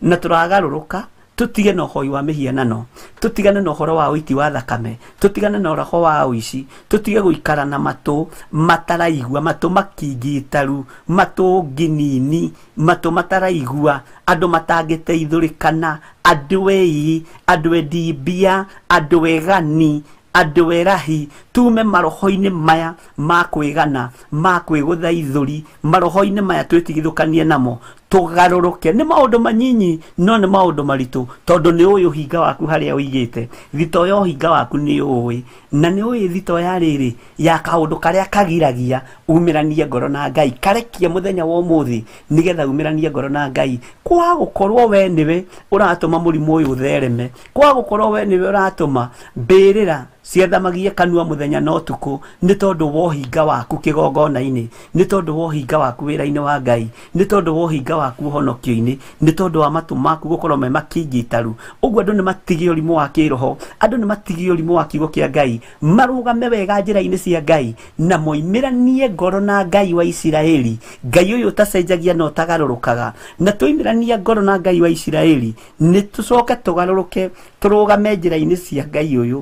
Na tũragarũrũka tutige na ũhoi wa mĩhianano, tutigane na ũhoro wa ũiti wa thakame, tutigane na ũroho wa ũici, tutige gũikara na matũ mataraigua, matũ makingitaru, matũ nginini, matũ mataraigua, andũ matangĩteithũrĩkana, andũ ei, andũ endi mbia, andũ egani, andũ erahi. Tume maroho-inĩ maya ma kwĩgana, ma kwĩgũtha ithũri, maroho-inĩ maya twĩtigithũkanie namo, tũgarũrũke. Nĩ maũndũ manyinyi no nĩ maũndũ maritũ, tondũ nĩ ũĩ ũhinga waku harĩa ũigĩte, thito ya ũhinga waku nĩ ũĩ, na nĩ ũĩ thito ya rĩrĩ ya kaũndũ karĩa kagiragia umĩranie ngoro na Ngai. Karekie mũthenya wa ũmũthĩ nĩgetha umĩranie ngoro na Ngai. Kwa gũkorwo we nĩwe ũratũma mũrimũ ũyũ ũthereme, kwa gũkorwo we nĩwe ũratũma mbĩrĩra ciathamagie kanua mũthenya na ũtukũ, nĩ tondũ wa ũhinga waku kĩgongona-inĩ, nĩ tondũ wa ũhinga waku wĩra-inĩ wa Ngai, nĩ tondũ wa ũhinga waku ũhonokio-inĩ, nĩ tondũ wa matũ maku gũkorwo me makingitaru. Ũguo andũ nĩ matige ũrimũ wa kĩroho, andũ nĩ matige ũrimũ wa kiugo kĩa Ngai, marũgame wega njĩra-inĩ cia Ngai, na moimĩranie ngoro na Ngai wa Isiraeli, Ngai ũyũ ũtacenjagia na ũtagarũrũkaga. Na twoimĩrania ngoro na Ngai wa Isiraeli, nĩ tũcoke tũgarũrũke, tũrũgame njĩra-inĩ cia Ngai ũyũ,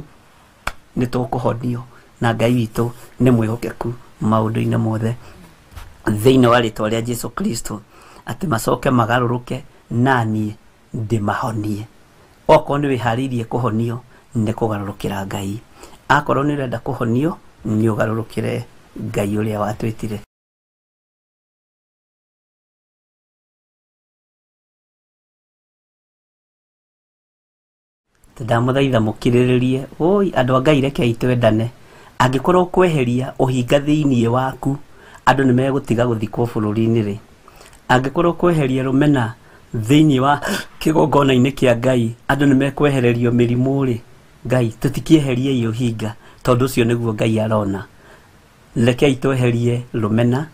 nĩ tũkũhonio. Na Ngai witũ nĩ mwĩhokeku maũndũ-inĩ mothe, thĩinĩ wa rĩtwa rĩa Jesu Kristo, atĩ macoke magarũrũke na niĩ ndĩmahonie. Okorwo nĩ wĩharĩirie kũhonio, nĩ kũgarũrũkĩra Ngai. Akorwo nĩ ũrenda kũhonio, nĩ ũgarũrũkĩre Ngai ũrĩa watwĩtire. Ndamũthaitha mũkirĩrĩrie, oi andũ a Ngai, rekei twendane. Angĩkorwo kweheria ũhinga thĩinĩ waku, andũ nĩ megũtiga gũthikwo bũrũri-inĩ rĩ. Angĩkorwo kweheria rũmena thĩinĩ wa kĩgongona-inĩ kĩa Ngai, andũ nĩ mekwehererio mĩrimũ rĩ. Ngai, tũtikĩeheriei ũhinga, tondũ ũcio nĩguo Ngai arona. Rekei tweherie rũmena,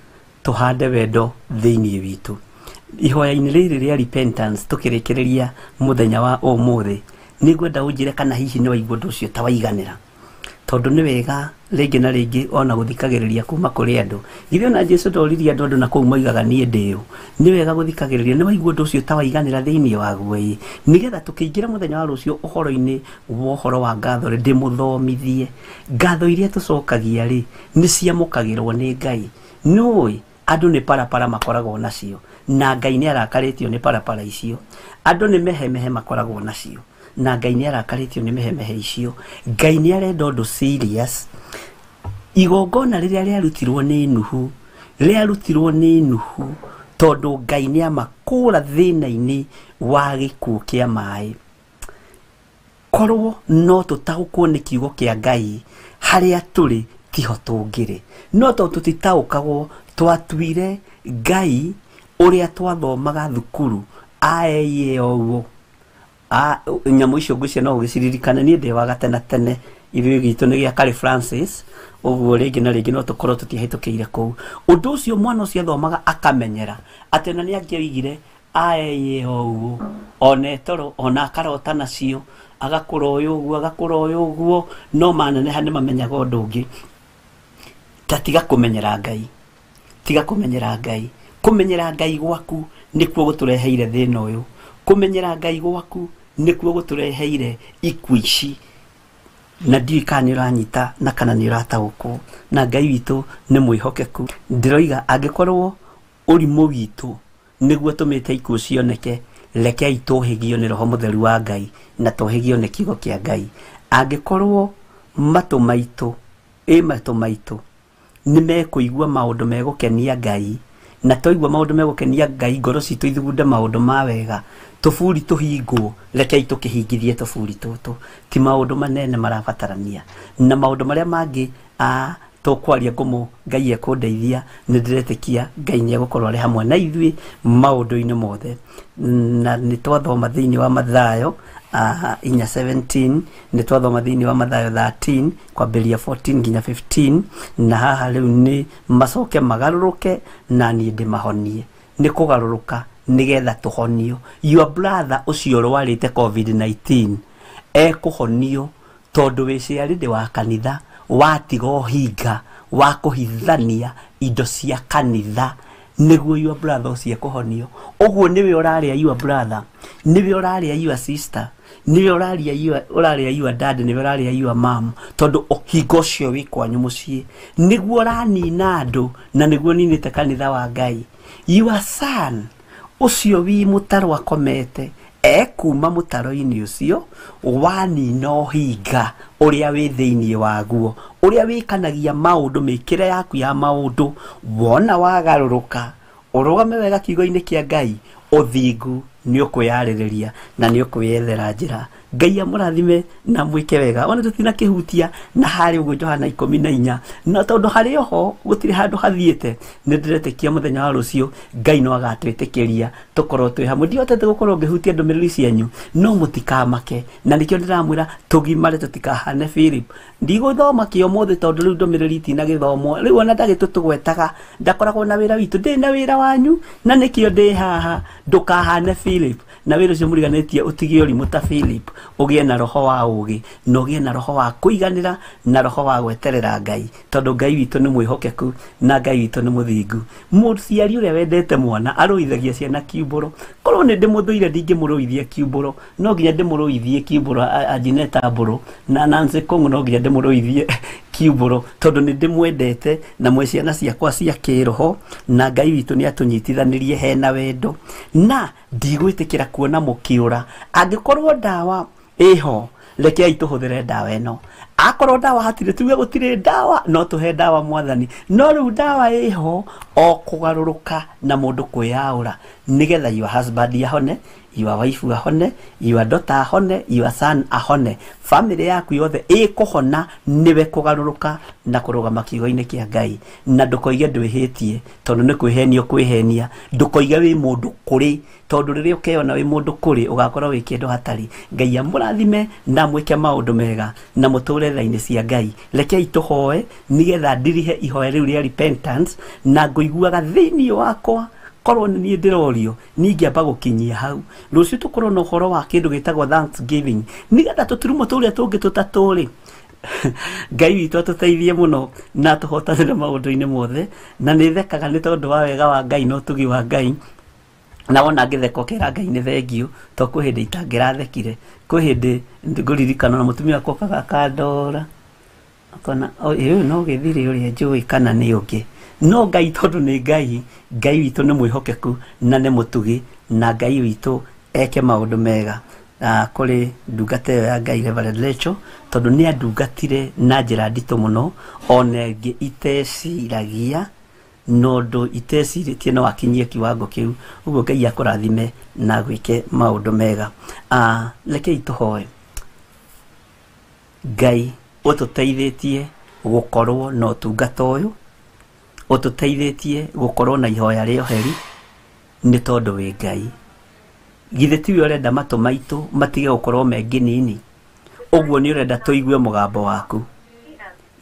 tũhande wendo thĩinĩ witũ. Ihoya-inĩ rĩrĩ rĩa repentance tũkĩrĩkĩrĩria mũthenya wa ũmũthĩ, nĩngwenda ũnjĩre kana hihi nĩ waigua ũndũ ũcio ta waiganĩra, tondũ nĩ wega rĩngĩ na rĩngĩ ona gũthikagĩrĩria kuma kũrĩ andũ. Githĩ ona Jesu ndoririe andũ, andũ na kũu moigaga niĩ ndĩũ. Nĩ wega gũthikagĩrĩria, nĩ waigua ũndũ ũcio ta waiganĩra thĩinĩ waguo ĩ, nĩgetha tũkĩingĩra mũthenya wa rũciũ ũhoro-inĩ wa ũhoro wa ngatho rĩ, ndĩmũthomithie ngatho iria tũcokagia rĩ, nĩ ciamũkagĩrwo nĩ Ngai. Nĩũĩ andũ nĩ parapara makoragwo nacio, na Ngai nĩ arakarĩtio nĩ parapara icio. Andũ nĩ mehemehe makoragwo nacio, na Ngai nĩ arakarĩtio nĩ mehemehe icio. Ngai nĩ arenda ũndũ serious. Igongona rĩrĩa rĩarutirwo nĩ Nuhu, rĩarutirwo nĩ Nuhu tondũ Ngai nĩ amakũra thĩna-inĩ wa gĩkuũ kĩa maĩ. Korwo no tũtaũkwo nĩ kiugo kĩa Ngai, harĩa tũrĩ tiho tũngĩrĩ. No tondũ tũtitaũkagwo, twatuire Ngai ũrĩa twathomaga thukuru aeie ũguo. Nyamũ icio ngwĩciria no ũgĩciririkane, niĩ ndĩ wa gatene tene, ithuĩ gitũ nĩ gĩa Karĩ Francis, ũguo rĩngĩ na rĩngĩ no tũkorwo tũtiahĩtũkĩire kũu. Ũndũ ũcio mwana ũcio athomaga akamenyera atĩ ona nĩ angĩoigire Aeye ũguo ona etoro ona akarota nacio agakũra ũyũ ũguo agakũra ũyũ ũguo no maneneha nĩ mamenyaga ũndũ ũngĩ. Ta tiga kũmenyera Ngai, tiga kũmenyera Ngai. Kũmenyera Ngai gwaku nĩkuo gũtũreheire thĩna ũyũ. Kũmenyera Ngai gwaku nĩkuo gũtũreheire ikuũ ici. Na ndiũĩ kana nĩ ũranyita na kana nĩ ũrataũkwo. Na Ngai witũ nĩ mwĩhokeku. Ndĩroiga angĩkorwo ũrimũ witũ nĩguo tũmĩte ikuũ cioneke, rekei tũhĩgio nĩ Roho Mũtheru wa Ngai na tũhĩgio nĩ kiugo kĩa Ngai. Angĩkorwo matũ maitũ, ĩ matũ maitũ nĩ mekũigua maũndũ megũkenia Ngai, na twaigua maũndũ megũkenia Ngai ngoro citũ ithugunde maũndũ ma wega, tũburi tũhingwo, rekei tũkĩhingithie tũburi tũtũ. Ti maũndũ manene marabatarania. Na maũndũ marĩa mangĩ tũkwaria ngũmũ Ngai ekũndeithia, nĩ ndĩretĩkia Ngai nĩ egũkorwo arĩ hamwe na ithuĩ maũndũ-inĩ mothe. Na nĩ twathoma thĩinĩ wa Mathayo 4:17, nĩ twathoma thĩinĩ wa Mathayo 13 kwambĩrĩria 14 nginya 15, na haha rĩu nĩ macoke magarũrũke na niĩ ndĩmahonie. Nĩ kũgarũrũka nĩgetha tũhonio. Your brother ũcio ũrwarĩte COVID-19 ekũhonio tondũ wĩciarĩndĩ wa kanitha watiga ũhinga wa kũhithania indo cia kanitha nĩguo your brother ũcio ekũhonio. Ũguo nĩwe ũrarĩa your brother, nĩwe ũrarĩa your sister, nĩwe ũrarĩa your dad, nĩwe ũrarĩa your mom, tondũ ũhinga ũcio wĩ kwanyu mũciĩ nĩguo ũranina andũ na nĩguo ninĩte kanitha wa Ngai. Your son ũcio wĩ mũtaro akomete ekuma mũtaro-inĩ ũcio wanina ũhinga ũrĩa wĩ thĩinĩ waguo, ũrĩa wĩkanagia maũndũ, mĩkĩre yaku ya maũndũ. Wona wagarũrũka ũrũgame wega kiugo-inĩ kĩa Ngai, ũthingu nĩ ũkwĩyarĩrĩria na nĩ ũkwĩyethera njĩra. Ngai amũrathime na mwĩke wega. Ona tũtinakĩhutia na harĩ ũguo Johana 14, no tondũ harĩ oho gũtirĩ handũ hathiĩte, nĩ ndĩretĩkia mũthenya wa rũciũ Ngai no agatwĩtĩkĩria tũkorwo twĩ hamwe. Ndihotete gũkorwo ngĩhutia ndũmĩrĩri cianyu, no mũtikamake, na nĩkĩo ndĩramwĩra tũgimare tũtikahane Philip. Ndigũthoma kĩo ũmũthĩ tondũ rĩu ndũmĩrĩri itinagĩthomwo. Rĩu ona ndagĩtũtũgwetaga, ndakoragwo na wĩra witũ, ndĩ na wĩra wanyu na nĩkĩo ndĩ haha. Ndũkahane Philip, na wĩra ũcio mũriganĩtie ũtige ũrimũ ta Philip, ũgĩe na roho wa ũgĩ na ũgĩe na roho wa kũiganĩra na roho wa gweterera Ngai, tondũ Ngai witũ nĩ mwĩhokeku na Ngai witũ nĩ mũthingu. Mũciari ũrĩa wendete mwana arũithagia ciana kiumbũro. Korwo nĩ ndĩmũthũire ndingĩmũrũithia kiumbũro, no nginya ndĩmũrũithie kiumbũro. Anjineta Mbũrũ na Nancy Kũng'ũ no nginya ndĩmũrũithie kiumbũro, tondũ nĩ ndĩmwendete na mwĩ ciana ciakwa cia kĩroho, na Ngai witũ nĩ atũnyitithanirie hena wendo, na ndigwĩtĩkĩra kuona mũkĩũra. Angĩkorwo ndawa ĩho, rekei tũhũthĩre ndawa ĩno. Akorwo ndawa hatirĩ, tuge gũtirĩ ndawa, no tũhe ndawa Mwathani. No rĩu ndawa ĩho o kũgarũrũka na mũndũ kwĩyaũra, nĩgetha your husband ahone, your wife ahone, your daughter ahone, your son ahone, family yaku yothe ĩkũhona nĩwe kũgarũrũka na kũrũgama kiugo-inĩ kĩa Ngai. Na ndũkoige ndwĩhĩtie, tondũ nĩ kwĩhenia ũkwĩhenia. Ndũkoige wĩ mũndũ kũrĩ, tondũ rĩrĩa ũkeyona wĩ mũndũ kũrĩ ũgakorwo wĩ kĩndũ hatarĩ. Ngai amũrathime na mwĩke maũndũ mega na mũtũre tha-inĩ cia Ngai. Rekei tũhoe nĩgetha ndirihe ihoya rĩu rĩa repentance, na ngũiguaga thĩinĩ wakwa korwo nĩ niĩ ndĩrorio ningĩamba gũkinyia hau. Rũciũ tũkorwo na ũhoro wa kĩndũ gĩtagwo Thanksgiving, nĩgetha tũturumo tũrĩa tũngĩ tũtatũ-rĩ, Ngai witũ atũteithie mũno na atũhotanĩre maũndũ-inĩ mothe. Na nĩ thekaga nĩ tondũ wa wega wa Ngai na ũtugi wa Ngai. Na wona ngĩtheka ũkera Ngai nĩ thengiũ, to kwĩ hĩndĩ itangĩrathekire. Kwĩ hĩndĩ ngũririkana na mũtumia wakwa okaga akandora akona ũyũ no gĩthirĩ ũrĩa njũĩ kana nĩ ũngĩ. No Ngai tondũ nĩ Ngai, Ngai witũ nĩ mwĩhokeku na nĩ mũtugi, na Ngai witũ eke maũndũ mega. Kũrĩ ndungata ĩyo ya Ngai Reverend Rachel, tondũ nĩ andungatire na njĩra nditũ mũno, ona ĩngĩ iteciragia, na ũndũ itecirĩtie no akinyie kiwango kĩu. Ũguo Ngai akũrathime na gwĩke maũndũ mega. Rekei tũhoe. Ngai ũtũteithĩtie gũkorwo na ũtungata ũyũ, ũtũteithĩtie gũkorwo na ihoya rĩa ũheri, nĩ tondũ wĩ Ngai. Githĩ tiwe ũrenda matũ maitũ matige gũkorwo me nginini? Ũguo nĩ ũrenda tũigue mũgambo waku.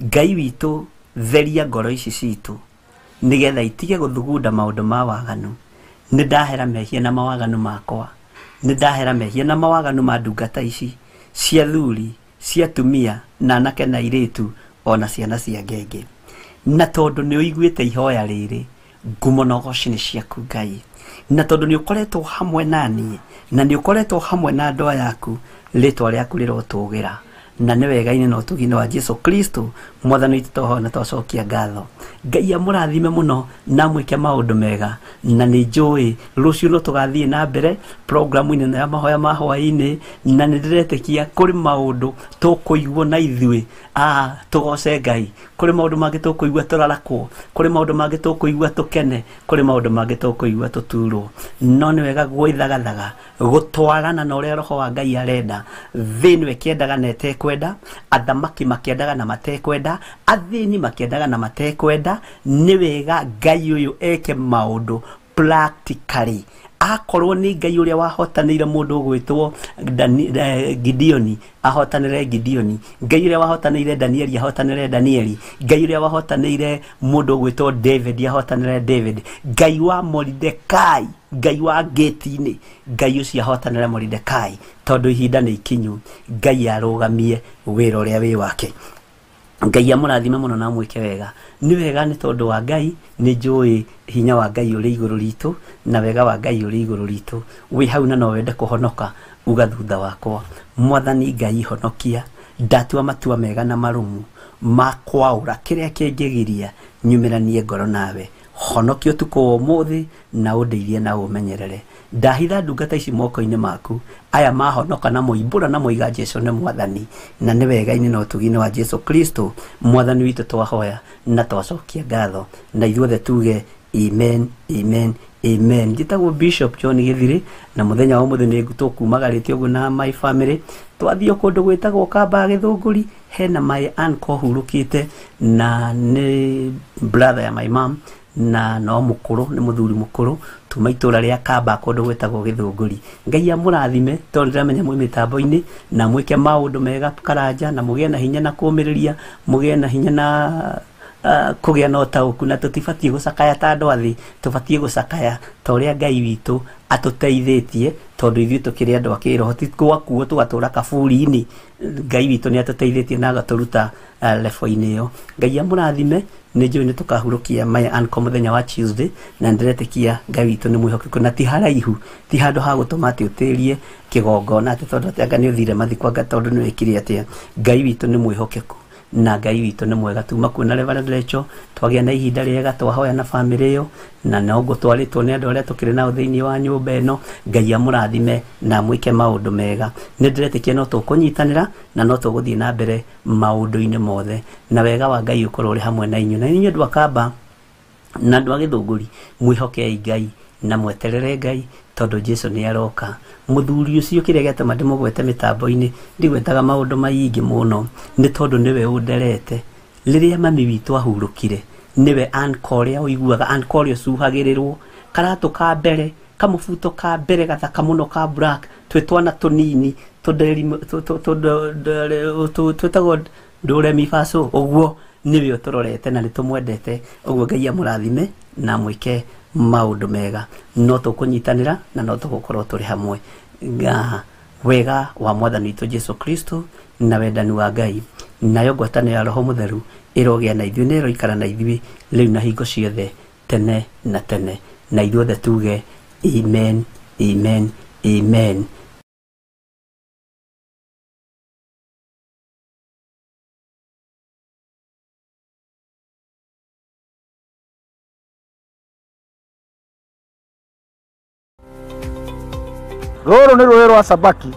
Ngai witũ, theria ngoro ici citũ nĩgetha itige gũthugunda maũndũ ma waganu, Nĩ ndahera mehia na mawaganu makwa, nĩ ndahera mehia na mawaganu ma ndungata ici cia thuri, cia atumia, na anake na airĩtu, ona ciana cia ngenge. Na tondũ nĩ ũiguĩte ihoya rĩrĩ, ngumo na ũgoci nĩ ciaku Ngai. Na tondũ nĩ ũkoretwo hamwe na niĩ, na nĩ ũkoretwo hamwe na andũ aya aku, rĩtwa rĩaku rĩrotũgĩra. Na nĩ wega-inĩ na ũtugi-inĩ wa Jesu Kristo mwathani witũ twahoya na twacokia ngatho. Ngai amũrathime mũno na amwĩke maũndũ mega. Na nĩ njũĩ rũciũ no tũgathiĩ na mbere programu-inĩ ĩno ya mahoya ma hwaĩ-inĩ, na nĩ ndĩretĩkia kũrĩ maũndũ tũkũiguo na ithuĩ, tũgoce Ngai. Kũrĩ maũndũ mangĩ tũkũigua tũrarakwo, kũrĩ maũndũ mangĩ tũkũigua tũkene, kũrĩ maũndũ mangĩ tũkũigua tũturwo. No nĩ wega gwĩthagathaga, gũtwarana na ũrĩa Roho wa Ngai arenda. Thĩ ĩno ĩkĩendaga na ĩtekwenda, athamaki makĩendaga na matekwenda, athĩni makĩendaga na matekwenda. Nĩ wega Ngai ũyũ eke maũndũ practically. Akorwo nĩ Ngai ũrĩa wahotanĩire mũndũ ũgwĩtwo Gideoni, ahotanĩre Gideoni. Ngai ũrĩa wahotanĩire Danieli, ahotanĩre Danieli. Ngai ũrĩa wahotanĩire mũndũ ũgwĩtwo David, ahotanĩre David. Ngai wa Moridekai, Ngai wa gate-inĩ, Ngai ũcio ahotanĩre Moridekai, tondũ ihinda nĩ ikinyu Ngai arũgamie wĩra ũrĩa wĩ wake. Ngai amũrathime mũno na amwĩke wega. Nĩ wega nĩ tondũ wa Ngai, nĩ njũĩ hinya wa Ngai ũrĩ igũrũ ritũ, na wega wa Ngai ũrĩ igũrũ ritũ. Wĩ hau na no wende kũhonoka, uga thutha wakwa, Mwathani Ngai honokia, ndatua matua mega na marũmu ma kwaũra kĩrĩa kĩngĩgiria nyumĩranie ngoro nawe. Honokia ũtukũ wa ũmũthĩ na ũndeithie na ũmenyerere. Ndahitha ndungata ici moko-inĩ maku, aya mahonoka na moimbũra na moiga Jesu nĩ Mwathani, na nĩ wega-inĩ na ũtugi-inĩ wa Jesu Kristo Mwathani witũ twahoya na twacokia ngatho, na ithuothe tuge amen, amen, amen. Njĩtagwo Bishop John Gĩthirĩ, na mũthenya wa ũmũthĩ nĩ tũkumagarĩte ũguo na my family. Twathiĩ kũndũ gwĩtagwo Kamba Gĩthũngũri, hena my uncle hurũkĩte, na nĩ brother ya my mom, na no mũkũrũ, nĩ mũthuri mũkũrũ, tuma itũra rĩa Kamba kũndũ gwĩtagwo Gĩthũngũri. Ngai amũrathime, tondũ ndĩramenya mwĩ mĩtambo-inĩ, na mwĩke maũndũ mega Karanja, na mũgĩe na hinya na kũũmĩrĩria, mũgĩe na hinya na kũgĩa na ũtaũku, na tũtibatiĩ gũcakaya ta andũ a thĩ, tũbatiĩ gũcakaya ta ũrĩa Ngai witũ atũteithĩtie, tondũ ithuĩ tũkĩrĩ andũ a kĩroho, ti gwakuo tũgatũra kaburi-inĩ. Ngai witũ nĩ atũteithĩtie na agatũruta level-inĩ ĩyo. Ngai amũrathime, nĩ njũĩ nĩ tũkahurũkia my uncle mũthenya wa Tuesday, na ndĩretĩkia Ngai witũ nĩ mwĩhokeku, na ti haraihu, ti handũ ha gũtũma atĩ ũtĩrie kĩgongona atĩ tondũ atĩ anga nĩ ũthire mathiko, anga tondũ nĩ wĩkire atĩa. Ngai witũ nĩ mwĩhokeku na Ngai witũ nĩ mwega. Tuma kuona Reverend Rachel, twagĩa na ihinda rĩega, twahoya na family ĩyo, na no ngũtwarĩtwo nĩ andũ arĩa tũkĩrĩ nao thĩinĩ wa nyũmba ĩno. Ngai amũrathime na amwĩke maũndũ mega. Nĩ ndĩretĩkia no tũkũnyitanĩra na no tũgũthiĩ na mbere maũndũ-inĩ mothe, na wega wa Ngai ũkorwo ũrĩ hamwe na inyuĩ. Na inyuĩ andũ a Kamba na andũ a Gĩthũngũri, mwĩhokei Ngai na mweterere Ngai, tondũ Jesu nĩ aroka. Mũthuri ũcio kĩrĩa gĩatũma ndĩmũgwete mĩtambo-inĩ, ndigwetaga maũndũ maingĩ mũno, nĩ tondũ nĩwe ũnderete. Rĩrĩa mami witũ ahurũkire, nĩwe uncle ũrĩa ũiguaga, uncle ũrĩa ũcuhagĩrĩrwo, karatũ ka mbere, kamũbuto ka mbere gathaka mũno ka black, twĩ twana tũnini, twĩtagwo ndũremi baco, ũguo nĩwe ũtũrorete na nĩtũmwendete. Ũguo Ngai amũrathime na amwĩke maũndũ mega. No tũkũnyitanĩra na no tũgũkorwo tũrĩ hamwe. Wega wa Mwathani witũ Jesu Kristo na wendani wa Ngai, nayo ngwatanĩro ya Roho Mũtheru ĩrogĩa na ithuĩ, na ĩroikara na ithuĩ rĩu na hingo ciothe, tene na tene. Na ithuothe tuge amen, amen, amen.
Rũrũ nĩ rũĩ rwa Sabaki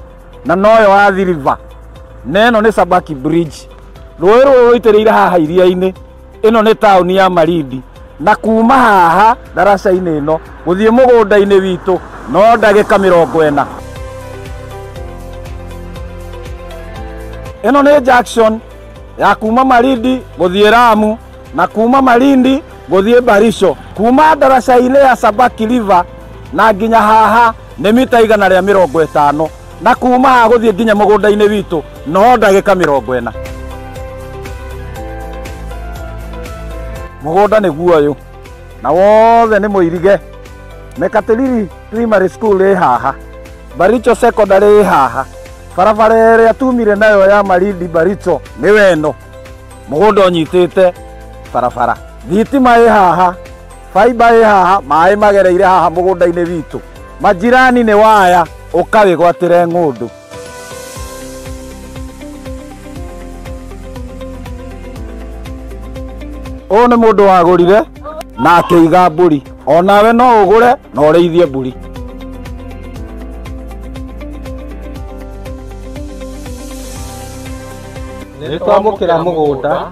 na noyo Athi River, na ĩno nĩ Sabaki Bridge. Rũĩ rũrũ rũitĩrĩire haha iria-inĩ. Ĩno nĩ taũni ya Malindi, na kuma haha ndaraca-inĩ ĩno gũthiĩ mũgũnda-inĩ witũ no ndagĩka 40. Ĩno nĩ junction ya kuma Malindi gũthiĩ Lamu, na kuma Malindi gũthiĩ Baricho. Kuma ndaraca-inĩ ya Sabaki River na nginya haha nĩ mita 150, na kuma haha gũthiĩ nginya mũgũnda-inĩ witũ no ndagĩka 40. Mũgũnda nĩguo ũyũ, na wothe nĩ mũirige. Mekatilili Primary School ĩ haha, Baricho Secondary ĩ haha, barabara ĩrĩa tumire nayo ya Malindi Baricho nĩ weno, mũgũnda ũnyitĩte barabara, thitima ĩ haha, faiba ĩ haha, maĩ magereire haha mũgũnda-inĩ witũ, majirani nĩ waya, ũkawĩgwatĩre ng'ũndũ. Ũyũ nĩ mũndũ wagũrire na akĩiga mbũri, onawe no ũgũre na ũrĩithie mbũri.
Nĩ twamũkĩra mũgũnda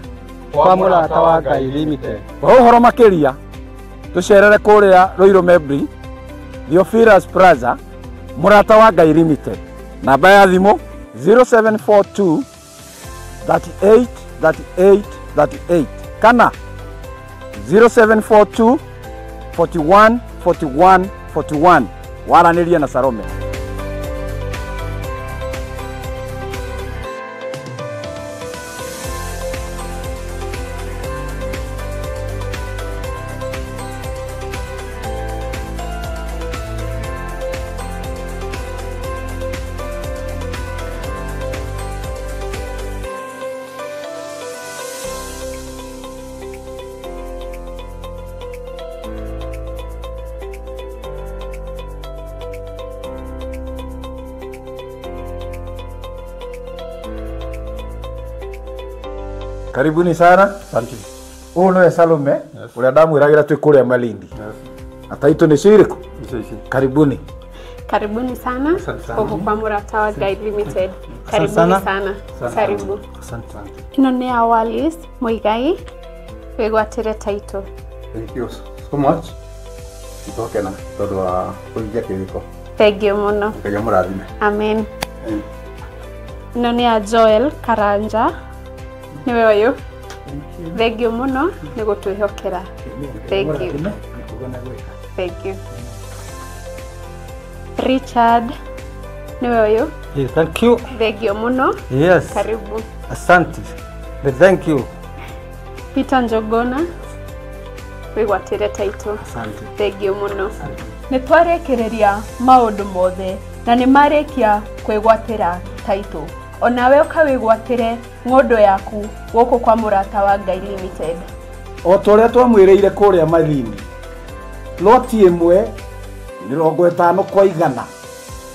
kwa Mũrata wa Ngai Limited.
Kwa ũhoro makĩria tũcerere kũrĩa Ruiru Membri, Theophilus Plaza, Mũrata wa Ngai Limited. Namba ya thimũ 0742 38 38 38 kana 0742 41 41 41. Waranĩrie na Salome. Karibuni sana.
Asante.
Ũyũ nĩwe Salome ũrĩa ndamwĩragĩra twĩ kũrĩa Malindi. Na taitũ nĩcio irĩkũ? Karibuni.
Karibuni sana huku kwa Mũrata wa Ngai Limited. Karibuni sana. Karibu.
Asante.
Ĩno nĩ ya Wallis Muigai, wĩgwatĩre taitũ.
Thank you so much. Nĩtwakena tondũ wa kũhingia kĩrĩko.
Thank you mũno.
Ngai amũrathime.
Amen. Ĩno nĩ ya Joel Karanja, nĩwe ũyũ. Thank you mũno nĩ gũtwĩhokera. Thank you. Thank you. Richard, nĩwe ũyũ.
Yes, thank you.
Thank you mũno.
Yes.
Karibu.
Asante. Thank you.
Peter Njogona, wĩgwatĩre taitũ.
Asante.
Thank you mũno.
Nĩ twarĩkĩrĩria maũndũ mothe na nĩ marĩkia kwĩgwatĩra taitũ. Onawe ũkawĩgwatĩre ng'ũndũ yaku gũkũ kwa Mũrata wa Ngai Limited.
O ta ũrĩa twamwĩrĩire kũrĩa Malindi, loti ĩmwe 50 kwa 100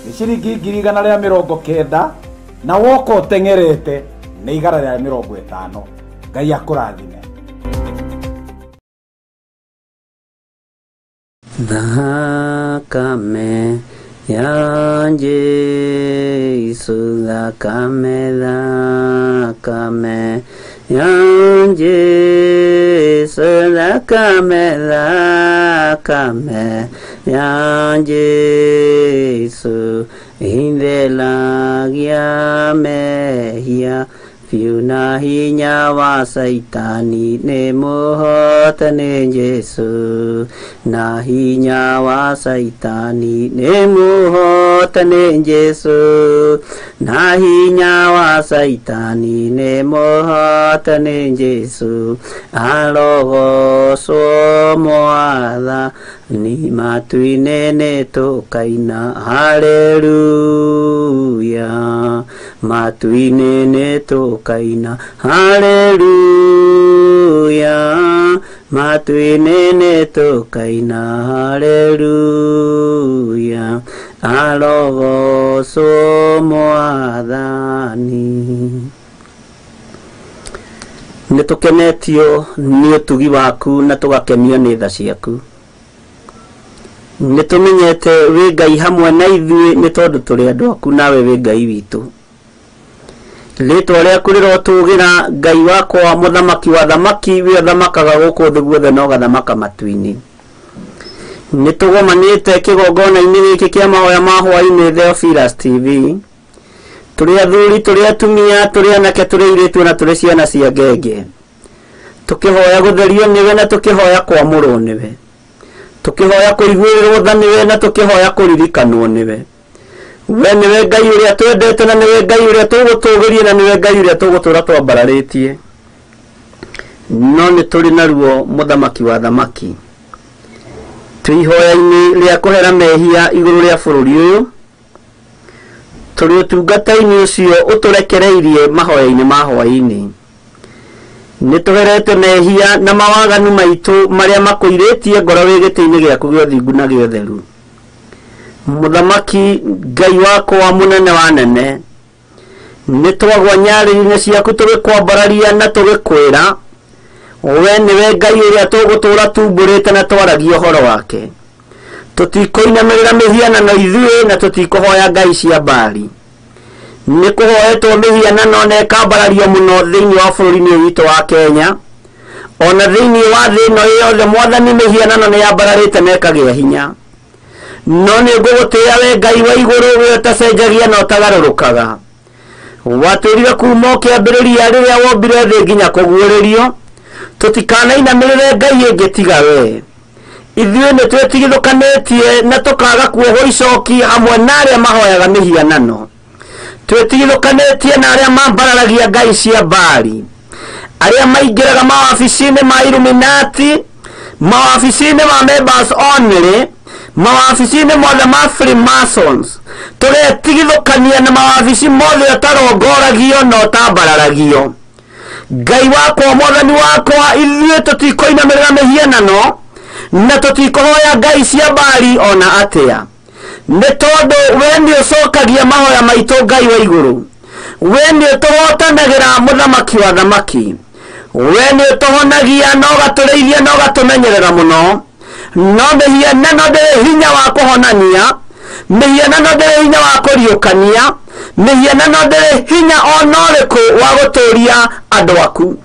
nĩ ciringi 190,000 na woka ũteng'erete nĩ 150. Ngai akũrathime.
Thakame ya Jesu, thakame, thakame ya Jesu, thakame, thakame ya Jesu, ithelagia mehia biũ na hinya wa Saitani nĩ mũhotani Jesu, na hinya wa Saitani nĩ mũhotani Jesu, na hinya wa Saitani nĩ mũhotani Jesu, arogocwo Mwathani matu-inĩ nĩ tũkaina haleluya, matu-inĩ nĩ tũkaina haleluya, matu-inĩ nĩ tũkaina haleluya, arogocwo Mwathani. Nĩ tũkenetio nĩ ũtugi waku na tũgakenio nĩ tha ciaku. Nĩ tũmenyete wĩ Ngai hamwe na ithuĩ nĩ tondũ tũrĩ andũ aku nawe wĩ Ngai witũ. Rĩtwa rĩaku rĩrotũgĩra Ngai wakwa, mũthamaki wa thamaki, wĩ ũthamakaga gũkũ thĩ guothe na ũgathamaka matu-inĩ. Nĩ tũgomanĩte kĩgongona-inĩ gĩkĩ kĩa mahoya ma hwaĩ-inĩ Theophilus TV. Tũrĩ athuri, tũrĩ atumia, tũrĩ anake, tũrĩ airĩtu na tũrĩ ciana cia ngenge. Tũkĩhoya gũtherio nĩwe na tũkĩhoya kwamũrwo nĩwe. Tũkĩhoya kũiguĩrĩrwo tha nĩwe na tũkĩhoya kũririkanwo nĩwe. We nĩwe Ngai ũrĩa twendete na nĩwe Ngai ũrĩa tũgũtũgĩria na nĩwe Ngai ũrĩa tũgũtũra twambararĩtie. No nĩ tũrĩ na ruo mũthamaki wa thamaki.
Twĩ ihoya-inĩ rĩa kũhera mehia igũrũ rĩa bũrũri ũyũ, tũrĩ ũtungata-inĩ ũcio ũtũrekereirie mahoya-inĩ ma hwaĩ-inĩ. Nĩ tũherete mehia na mawaganu maitũ marĩa makũirĩtie ngoro wĩ gĩtĩ-inĩ gĩaku gĩa ũthingu na gĩa ũtheru. Mũthamaki Ngai wakwa mũnene wa nene, nĩ twagwa nyarĩrĩ-inĩ ciaku tũgĩkwambararia na tũgĩkwĩra we nĩwe Ngai ũrĩa tũgũtũũra tumbũrĩte na twaragia ũhoro wake. Tũtikũinamĩrĩra mĩhianano ithuĩ na tũtikũhoya ngai cia Baali. Nĩ kũhoetwo mĩhianano na ĩkambarario mũno thĩinĩ wa bũrũri-inĩ ũyũ witũ wa Kenya, ona thĩinĩ wa thĩ ĩno yothe. Mwathani, mĩhianano nĩ yambararĩte na ĩkagĩa hinya, no nĩ ngũgũtĩĩa we Ngai wa igũrũ, we ũtacenjagia na ũtagarũrũkaga. Watwĩrire kuma ũkĩambĩrĩria rĩrĩa wombire thĩ nginya kũguũrĩrio, tũtikanainamĩrĩre ngai ĩngĩ tiga we. Ithuĩ nĩ twĩtigithũkanĩtie na tũkaga kuohwo icoki hamwe na arĩa mahoyaga mĩhianano. Twĩtigithũkanĩtie na arĩa mambararagia ngai cia Baali, arĩa maingĩraga mawabici-inĩ ma Illuminati, mawabici-inĩ ma members only, mawabici-inĩ mothe ma Freemasons. Tũgetigithũkania na mawabici mothe ũtarongoragio na ũtambararagio. Ngai wakwa, mwathani wakwa, ithuĩ tũtikũinamĩrĩra mĩhianano na tũtikũhoya ngai cia Baali ona atĩa, nĩ tondũ we nĩ ũcokagia mahoya maitũ. Ngai wa igũrũ, we nĩ ũtũhotanagĩra, mũthamaki wa thamaki, we nĩ ũtũhonagia na ũgatũrĩithia na ũgatũmenyerera mũno. No mĩhianano ndĩrĩ hinya wa kũhonania, mĩhianano ndĩrĩ hinya wa kũriũkania, mĩhianano ndĩrĩ hinya ona ũrĩkũ wa gũtũũria andũ aku.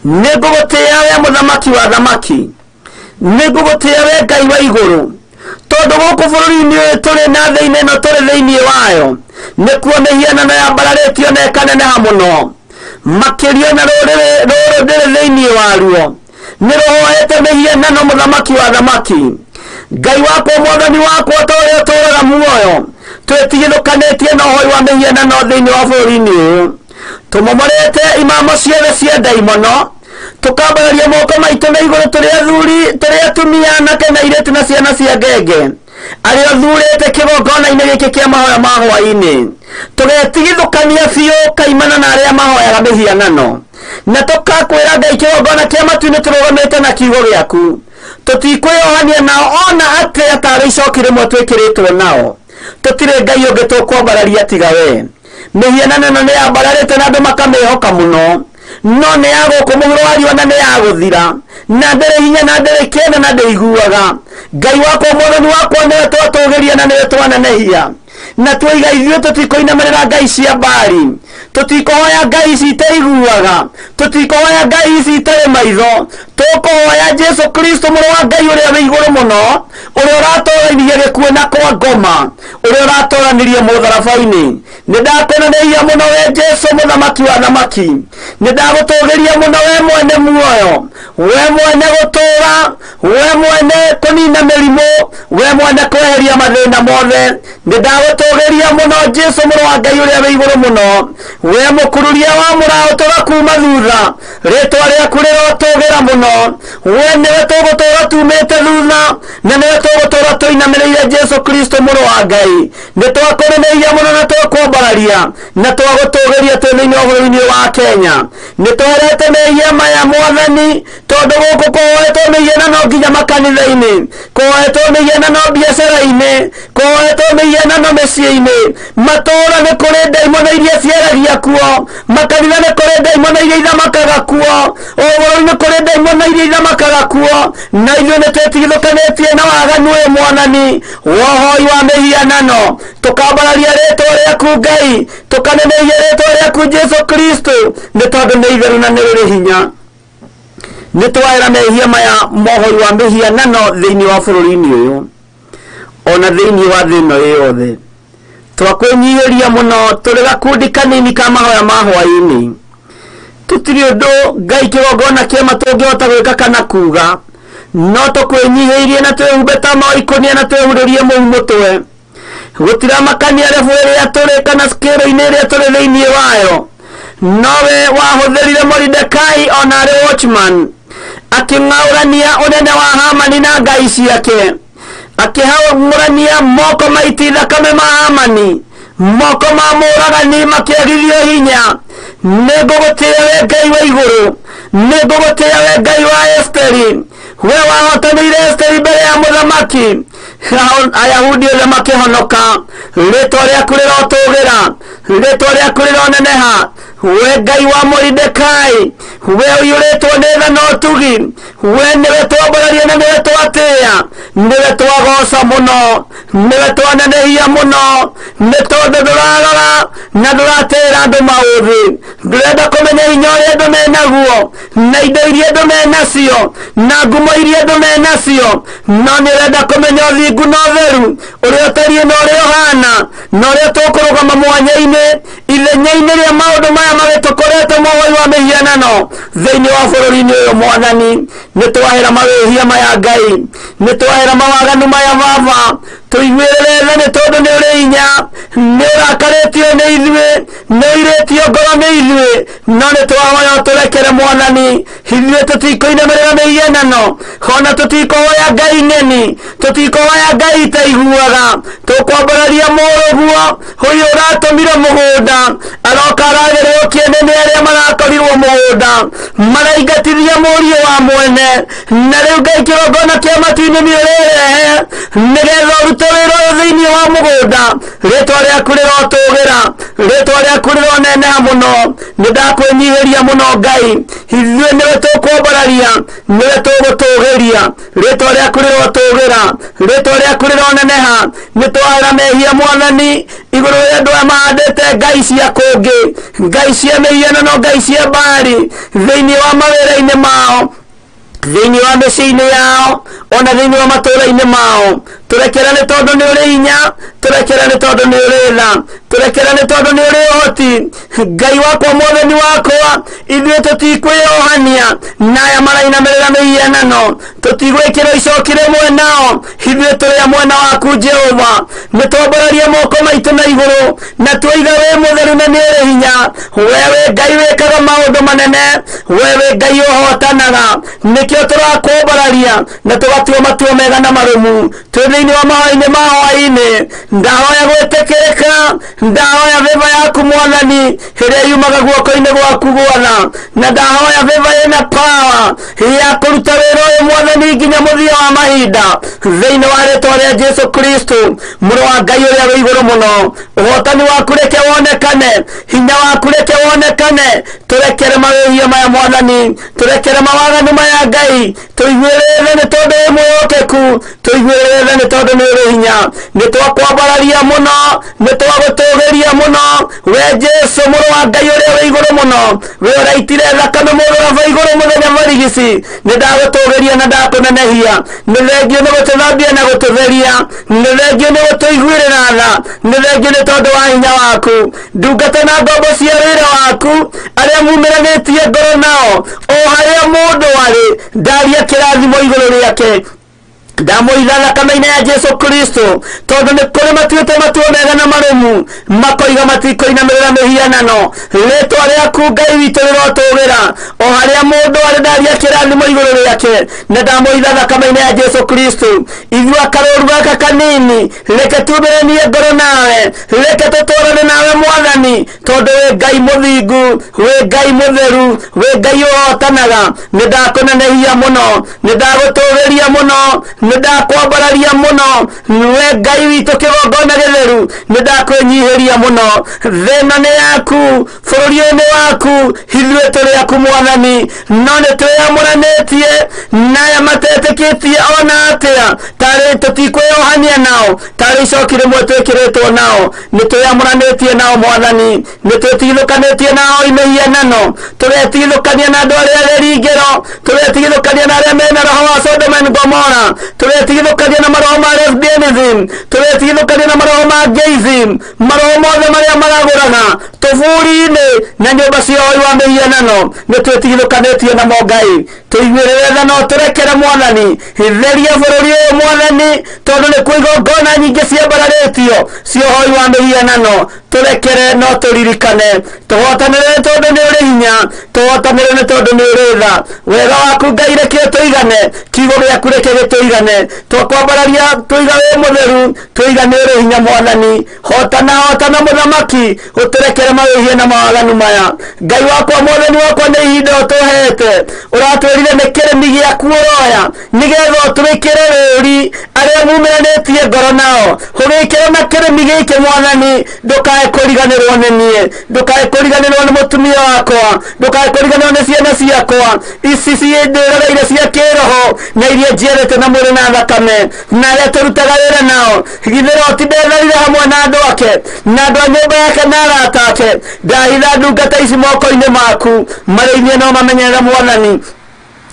Nĩ ngũgũtĩĩa we mũthamaki wa thamaki, nĩ ngũgũtĩĩa we Ngai wa igũrũ, tondũ gũkũ bũrũri-inĩ ũyũ tũrĩ na thĩ-inĩ ĩno tũrĩ thĩinĩ wayo nĩkuo mĩhianano yambararĩtio na ĩkaneneha mũno makĩria, na rũrĩrĩ rũrũ ndĩrĩ thĩinĩ waruo nĩ rũhoete mĩhianano. Mũthamaki wa thamaki, Ngai wakwa, mwathani wakwa, ta ũrĩa ũtũũraga muoyo, twĩtigithũkanĩtie na ũhoi wa mĩhianano thĩinĩ wa bũrũri-inĩ ũyũ. Tũmomorete imamo ciothe cia ndaimono, tũkambararia moko maitũ na igũrũ tũrĩ athuri, tũrĩ atumia, anake na airĩtu na ciana cia ngenge arĩa ũthurĩte kĩgongona-inĩ gĩkĩ kĩa mahoya ma hwaĩ-inĩ. Tũgetigithũkania biũ kaimana na arĩa mahoyaga mĩhianano, na tũkakwĩra Ngai kĩgongona kĩa matu-inĩ tũrũgamĩte na kiugo gĩaku, tũtikwĩyohania nao ona atĩa tarĩ icoki rĩmwe twĩkĩrĩtwo nao. Tũtirĩ ngai ũngĩ tũkwambararia tiga we. Mĩhianano ĩno nĩ yambararĩte na andũ makamĩhoka mũno, no nĩ ya gũkũ mũhuro wa riũa na nĩ ya gũthira, na ndĩrĩ hinya na ndĩrĩ kĩene na ndĩiguaga. Ngai wakwa, mwathani wakwa, nĩwe twatũgĩria na nĩwe twanenehia na twaiga ithuĩ tũtikũinamĩrĩra ngai cia Baali, tũtikũhoya ngai ici itaiguaga, tũtikũhoya ngai ici itarĩ maitho. Tũkũhoya Jesu Kristo, mũrũ wa Ngai ũrĩa wĩ igũrũ mũno, ũrĩa ũratũranirie gĩkuũ na kwa ngoma, ũrĩa ũratũranirie mũtharaba-inĩ. Nĩ ndakũneneia mũno we Jesu, mũthamaki wa thamaki. Nĩ ndagũtũgĩria mũno we mwene muoyo, we mwene gũtũũra, we mwene kũnina mĩrimũ, we mwene kweheria mathĩna mothe. Nĩ ndagũtũgĩria mũno Jesu, mũrũ wa Ngai ũrĩa wĩ igũrũ mũno, we mũkururia wa mũraũ tũgakuma thutha. Rĩtwa rĩaku rĩrotũgĩra mũno. We nĩwe tũgũtũũra tumĩte thutha na nĩwe tũgũtũũra tũinamĩrĩire, Jesu Kristo, mũrũ wa Ngai. Nĩ twakũnenehia mũno na twakwambararia na twagũtũgĩria twĩ thĩinĩ wa bũrũri-inĩ wa Kenya. Nĩ twerete mehia maya, mwathani, tondũ gũkũ kũhoetwo mĩhianano nginya makanitha-inĩ, kũhoetwo mĩhianano biacara-inĩ, kũhoetwo mĩhianano mĩciĩ-inĩ, matũũra nĩ kũrĩ ndaimono iria ciaragia kuo, makanitha nĩ kũrĩ ndaimono iria ithamakaga kuo, o bũrũri nĩ kũrĩ ndaimono iria ithamakaga kuo. Na ithuĩ nĩ twĩtigithũkanĩtie na waganu ũyũ, mwathani, wa ũhoi wa mĩhianano. Tũkambararia rĩtwa rĩaku Ngai, tũkanenehia rĩtwa rĩaku Jesu Kristo, nĩ tondũ nĩ itheru na nĩ rĩrĩ hinya. Nĩ twaera mehia maya mohoi wa mĩhianano thĩinĩ wa bũrũri-inĩ ũyũ ona thĩinĩ wa thĩ ĩno yothe. Twakwĩnyihĩria mũno tũrĩ gakundi kanini ka mahoya ma hwaĩ-inĩ. Tũtirĩ ũndũ, Ngai, kĩgongona kĩama tũngĩhota gwĩka kana kuga, no tũkwĩnyihĩirie na twĩhumbe ta maikũnia na twĩhurĩrie mũhu mũtwe. Gũtiramakania rebu ĩrĩa tũrĩ kana skĩro-inĩ ĩrĩa tũrĩ thĩinĩ wayo, nowe wahũthĩrire Moridekai ona arĩ watchman. Akĩng'aũrania ũnene wa Hamani na ngai ciake, akĩhang'ũrania moko maiti thakame ma Hamani, moko ma mũũragani makĩagithio hinya. Nĩngũgũtĩĩa we Ngai wa igũrũ, nĩngũgũtĩĩa we Ngai wa Esteri, we wahotanĩire Esteri mbere ya mũthamaki. Ayahudi othe makĩhonoka. Rĩtwa rĩaku rĩrotũgĩra, rĩtwa rĩaku rĩroneneha. We Ngai wa Moridekai, we ũiyũrĩtwo nĩ tha na ũtugi, we nĩwe twambararia na nĩwe twatĩĩa, nĩwe twagoca mũno, nĩwe twanenehia mũno, nĩ tondũ ndũrarora na ndũratĩĩra andũ maũthĩ. Ndũrenda kũmenya hinya ũrĩa andũ menaguo na indo iria andũ menacio na ngumo iria andũ menacio, no nĩ ũrenda kũmenya ũthingu na ũtheru ũrĩa ũtariĩ na ũrĩa ũhana na ũrĩa tũkũrũgama mwanya-inĩ ithenya-inĩ rĩa maũndũ maya magĩtũkorete mohoi wa mĩhianano thĩinĩ wa bũrũri-inĩ ũyũ. Mwathani, nĩ twahera mawĩhia maya Ngai, nĩ twahera mawaganu maya Baba, tũiguĩrĩre tha nĩ tondũ nĩ ũrĩ hinya, nĩ ũrakarĩtio nĩ ithuĩ, nĩ ũirĩtio ngoro nĩ ithuĩ, no nĩ twahoya ũtũrekere Mwathani. Ithuĩ tũtikũinamĩrĩra mĩhianano, ona tũtikũhoya ngai ng'eni, tũtikũhoya ngai itaiguaga. Tũkwambararia mũrũguo ũyũ ũratũmire mũgũnda, aroka aragĩrĩrwo kĩene nĩ arĩa marakorirwo mũgũnda, maraingatithia mũriũ wa mwene, na rĩu Ngai kĩgongona kĩa matu-inĩ nĩ ũrĩrehe nĩgetha ũrute wĩra ũyũ thĩinĩ wa mũgũnda. Rĩtwa rĩaku rĩrotũgĩra, rĩtwa rĩaku rĩroneneha mũno. Nĩ ndakwĩnyihĩria mũno Ngai, ithuĩ nĩwe tũkwambararia, nĩwe tũgũtũgĩria. Rĩtwa rĩaku rĩrotũgĩra, rĩtwa rĩaku rĩroneneha. Nĩ twahera mehia Mwathani igũrũ rĩa andũ aya mahandĩte ngai cia kũngĩ, ngai cia mĩhianano, ngai cia Baali thĩinĩ wa mawĩra-inĩ mao, thĩinĩ wa mĩciĩ-inĩ yao, ona thĩinĩ wa matũũra-inĩ mao. Tũrekere nĩ tondũ nĩ ũrĩ hinya, tũrekere nĩ tondũ nĩ ũrĩ tha, tũrekere nĩ tondũ nĩ ũrĩ ũhoti. Ngai wakwa, Mwathani wakwa, ithuĩ tũtikwĩyohania na aya marainamĩrĩra mĩhianano, tũtigwĩkĩra icoki rĩmwe nao, ithuĩ tũrĩ a mwena waku Jehova. Nĩ twambararia moko maitũ na igũrũ na twoiga wĩ mũtheru na nĩ ũrĩ hinya. We wĩ Ngai wĩkaga maũndũ manene, we wĩ Ngai ũhotanaga. Nĩkĩo tũrakwambararia na tũgatua matua mega na marũmu. Twĩ thĩinĩ wa mahoya-inĩ ma hwaĩ-inĩ, ndahoya gwĩtĩkĩrĩka, ndahoya favor yaku Mwathani ĩrĩa yumaga guoko-inĩ gwaku gwatha, na ndahoya favor ĩna power ya kũruta wĩra ũyũ Mwathani nginya mũthia wa mahinda, thĩinĩ wa rĩtwa rĩa Jesu Kristo mũrũ wa Ngai ũrĩa wĩ igũrũ mũno. Ũhotani waku reke wonekane, hinya waku reke wonekane. Tũrekere mawĩhia maya Mwathani, tũrekere mawaganu maya Ngai, tũiguĩrĩre tha nĩ tondũ wĩ mwĩhokeku, tũiguĩrĩre tha nĩ tondũ nĩ ũrĩ hinya. Nĩ twakwambararia mũno, nĩ twagũtũgĩria mũno, we Jesu mũrũ wa Ngai ũrĩa wĩ igũrũ mũno, we ũraitire thakame mũtharaba igũrũ mũthenya barigici. Nĩ ndagũtũgĩria na ndakũnenehia. Nĩ thengio nĩ gũtũthambia na gũtũtheria, nĩ thengio nĩ gũtũiguĩrĩra tha, nĩ thengio nĩ tondũ wa hinya waku. Ndungata na ngombo cia wĩra waku arĩa mumĩranĩtie ngoro nao, o harĩa mũndũ arĩ, ndaria kĩrathimo igũrũ rĩake. Ndamũitha thakame-inĩ ya Jesu Kristo, tondũ nĩ kũrĩ matuĩte matua mega na marũmu, makoiga matikũinamĩrĩra mĩhianano. Rĩtwa rĩaku Ngai witũ rĩrotũgĩra, o harĩa mũndũ arĩ, ndaria kĩrathimo igũrũ rĩake, na ndamũitha thakame-inĩ ya Jesu Kristo. Ithuĩ akarũru gaka kanini, reke tumĩranie ngoro nawe, reke tũtũrane nawe Mwathani, tondũ wĩ Ngai mũthingu, wĩ Ngai mũtheru, wĩ Ngai ũhotanaga. Nĩ ndakũnenehia mũno, nĩ ndagũtũgĩria mũno, nĩ ndakwambararia mũno, we Ngai witũ kĩgongona gĩtheru, nĩ ndakwĩnyihĩria mũno. Thĩna nĩ yaku, bũrũri ũyũ nĩ waku, ithuĩ tũrĩ aku Mwathani, no nĩ twĩyamũranĩtie na aya matetĩkĩtie ona atĩa, tarĩ tũtikwĩyohania nao, tarĩ icoki rĩmwe twĩkĩrĩtwo nao. Nĩ twĩyamũranĩtie nao Mwathani, nĩ twĩtigithũkanĩtie nao mĩhianano, tũgetigithũkania na andũ arĩa arĩ ringĩro, tũgetigithũkania na arĩa mena roho wa Sodom and Gomorrah, tũgetigithũkania na maroho ma lesbianism, tũgetigithũkania na maroho ma gayism, maroho mothe marĩa maragũraga tũburi-inĩ na nyũmba cia ũhoi wa mĩhianano, nĩ twĩtigithũkanĩtie namo Ngai. Tũiguĩrĩre tha na ũtũrekere Mwathani. Theria bũrũri ũyũ Mwathani, tondũ nĩ kuo igongona nyingĩ ciambararĩtio cia ũhoi wa mĩhianano. Tũrekere no tũririkane. Tũhotanĩre nĩ tondũ nĩ ũrĩ hinya, tũhotanĩre nĩ tondũ nĩ ũrĩ tha. Wega waku Ngai reke ũtũigane, kiugo gĩaku reke gĩtũigane. Twakwambararia tũiga wĩ mũtheru, tũiga nĩ ũrĩ hinya Mwathani. Hotana hotana mũthamaki, ũtũrekere mawĩhia na mawaganu maya. Ngai wakwa Mwathani wakwa nĩ ihinda ũtũhete, ũratwĩrire nĩ kĩrĩmi gĩaku ũroya nĩgetha ũtwĩkĩre rũri arĩa mumĩranĩtie ngoro nao. Ũgĩkĩre na kĩrĩmi gĩkĩ Mwathani, ndũkae kũriganĩrwo nĩ niĩ, ndũkae kũriganĩrwo nĩ mũtumia wakwa, ndũkae kũriganĩrwo nĩ ciana ciakwa ici ciĩndĩroreire cia kĩroho na iria njiarĩte na mwĩrĩ na thakame na arĩa tũrutaga wĩra nao. Githĩ Loti ndetharire hamwe na andũ ake na andũ a nyũmba yake na arata ake? Ndahitha ndungata ici moko-inĩ maku, marĩithie no mamenyerere Mwathani.